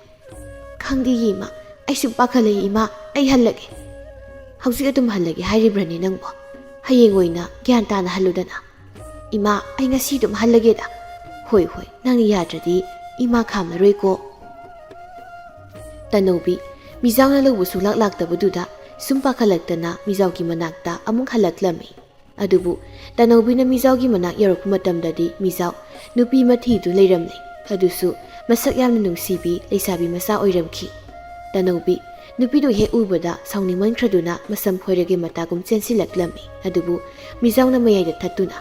"ꯈꯪꯗꯦꯌꯦ ꯏꯃꯥ, ꯑꯩ ꯁꯨꯝ ꯄꯥꯈꯠꯂꯛꯏ ꯏꯃꯥ, ꯑꯩ ꯍꯜꯂꯒꯦ꯫" "ꯍꯧꯖꯤꯛ ꯑꯗꯨꯝ ꯍꯜꯂꯒꯦ ꯍꯥꯏꯔꯤꯕ꯭ꯔꯅꯦ ꯅꯪꯕꯣ? ꯍꯌꯦꯡ ꯑꯣꯏꯅ ꯒ꯭ꯌꯥꯟ ꯇꯥꯅ ꯍꯜꯂꯨꯗꯅ꯫" "ꯏꯃꯥ, ꯑꯩ ꯉꯁꯤ ꯑꯗꯨꯝ ꯍꯜꯂꯒꯦꯗ꯫" "ꯍꯣꯏ, ꯍꯣꯏ, ꯅꯪꯅ ꯌꯥꯗ꯭ꯔꯗꯤ ꯏꯃꯥ ꯈꯥꯝꯂꯔꯣꯏꯀꯣ꯫" ꯇꯅꯧꯕꯤ ꯃꯤꯖꯥꯎꯅ ꯂꯧꯕ ꯁꯨꯡꯂꯥꯛ ꯂꯥꯛꯇꯕꯗꯨꯗ ꯁꯨꯝ ꯄꯥꯈꯠꯂꯛꯇꯅ ꯃꯤꯖꯥꯎꯒꯤ ꯃꯅꯥꯛꯇ ꯑꯃꯨꯛ ꯍꯜꯂꯛꯂꯝꯃꯤ꯫ ꯑꯗꯨꯕꯨ ꯇꯅꯧꯕꯤꯅ ꯃꯤꯖꯥꯎꯒꯤ ꯃꯅꯥꯛ ꯌꯧꯔꯛꯄ ꯃꯇꯝꯗꯗꯤ ꯃꯤꯖꯥꯎ ꯅꯨꯄꯤ ꯃꯊꯤꯗꯨ ꯂꯩꯔꯝꯂꯦ꯫ ꯑꯗꯨꯁꯨ ꯃꯁꯛ ꯌꯥꯝꯅ ꯅꯨꯡꯁꯤꯕꯤ ꯂꯩꯁꯥꯕꯤ ꯃꯆꯥ ꯑꯣꯏꯔꯝꯈꯤ꯫ ꯇꯅꯧꯕꯤ ꯅꯨꯄꯤꯗꯨ ꯍꯦꯛ ꯎꯕꯗ ꯁꯥꯎꯅꯤꯡꯃꯟꯈ꯭ꯔꯗꯨꯅ ꯃꯁꯝ ꯈꯣꯏꯔꯒꯦ ꯃꯇꯥꯒꯨꯝ ꯆꯦꯟꯁꯤꯜꯂꯛꯂꯝꯃꯤ꯫ ꯑꯗꯨꯕꯨ ꯃꯤꯖꯥꯎꯅ ꯃꯌꯥꯏꯗ ꯊꯠꯇꯨꯅ,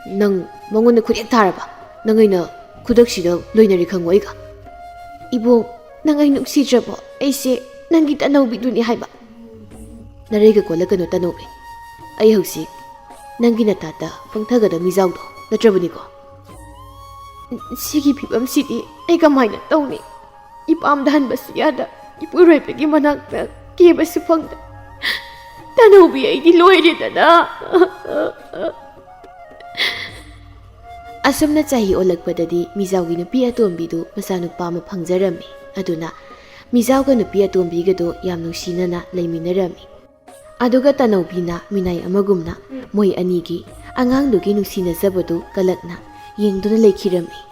"ꯅꯪ ꯃꯉꯣꯟꯗ ꯈꯨꯠ ꯍꯦꯛ ꯊꯥꯔꯕ? ꯅꯪ ꯑꯩꯅ ꯈꯨꯗꯛꯁꯤꯗ ꯂꯣꯏꯅꯔꯦ ꯈꯪꯉꯣ ꯑꯩꯒ?" "ꯏꯕꯣꯛ, ꯅꯪ ꯑꯩ ꯅꯨꯡꯁꯤꯗ꯭ꯔꯕꯣ? ꯑꯩꯁꯦ ꯅꯪꯒꯤ ꯇꯅꯧꯕꯤꯗꯨꯅꯤ ꯍꯥꯏꯕ꯫" "ꯅꯔꯩꯒ ꯀꯣꯜꯂꯛꯀꯅꯨ ꯇꯅꯧꯕꯤ꯫ ꯑꯩ ꯍꯧꯖꯤꯛ ꯅꯪꯒꯤ ꯅꯇꯥꯠꯇ ꯄꯪꯊꯒꯗꯕ ꯃꯤꯖꯥꯎꯗꯣ ꯅꯠꯇ꯭ꯔꯕꯅꯤꯀꯣ? ꯁꯤꯒꯤ ꯐꯤꯕꯝꯁꯤꯗꯤ ꯑꯩ ꯀꯃꯥꯏꯅ ꯇꯧꯅꯤ? ꯏꯄꯥꯝꯗ ꯍꯟꯕꯁꯨ ꯌꯥꯗ, ꯏꯄꯨꯔꯣꯏꯕꯒꯤ ꯃꯅꯥꯛꯇ ꯀꯦꯕꯁꯨ ꯐꯪꯗ꯫ ꯇꯅꯧꯕꯤ, ꯑꯩꯗꯤ ꯂꯣꯏꯔꯦꯗꯅ꯫ ꯑꯁꯨꯝꯅ ꯆꯍꯤ ꯑꯣꯜꯂꯛꯄꯗꯗꯤ ꯃꯤꯖꯥꯎꯒꯤ ꯅꯨꯄꯤ ꯑꯇꯣꯝꯕꯤꯗꯨ ꯃꯆꯥꯅꯨꯄꯥ ꯑꯃ ꯐꯪꯖꯔꯝꯃꯤ꯫ ꯑꯗꯨꯅ ꯃꯤꯖꯥꯎꯒ ꯅꯨꯄꯤ ꯑꯇꯣꯝꯕꯤꯒꯗꯣ ꯌꯥꯝ ꯅꯨꯡꯁꯤꯅꯅ ꯂꯩꯃꯤꯟꯅꯔꯝꯃꯤ꯫ ꯑꯗꯨꯒ ꯇꯅꯧꯕꯤꯅ ꯃꯤꯅꯥꯏ ꯑꯃꯒꯨꯝꯅ ꯃꯣꯏ ꯑꯅꯤꯒꯤ ꯑꯉꯥꯡꯗꯨꯒꯤ ꯅꯨꯡꯁꯤꯅꯖꯕꯗꯨ ꯀꯂꯛꯅ ꯌꯦꯡꯗꯨꯅ ꯂꯩꯈꯤꯔꯝꯃꯤ꯫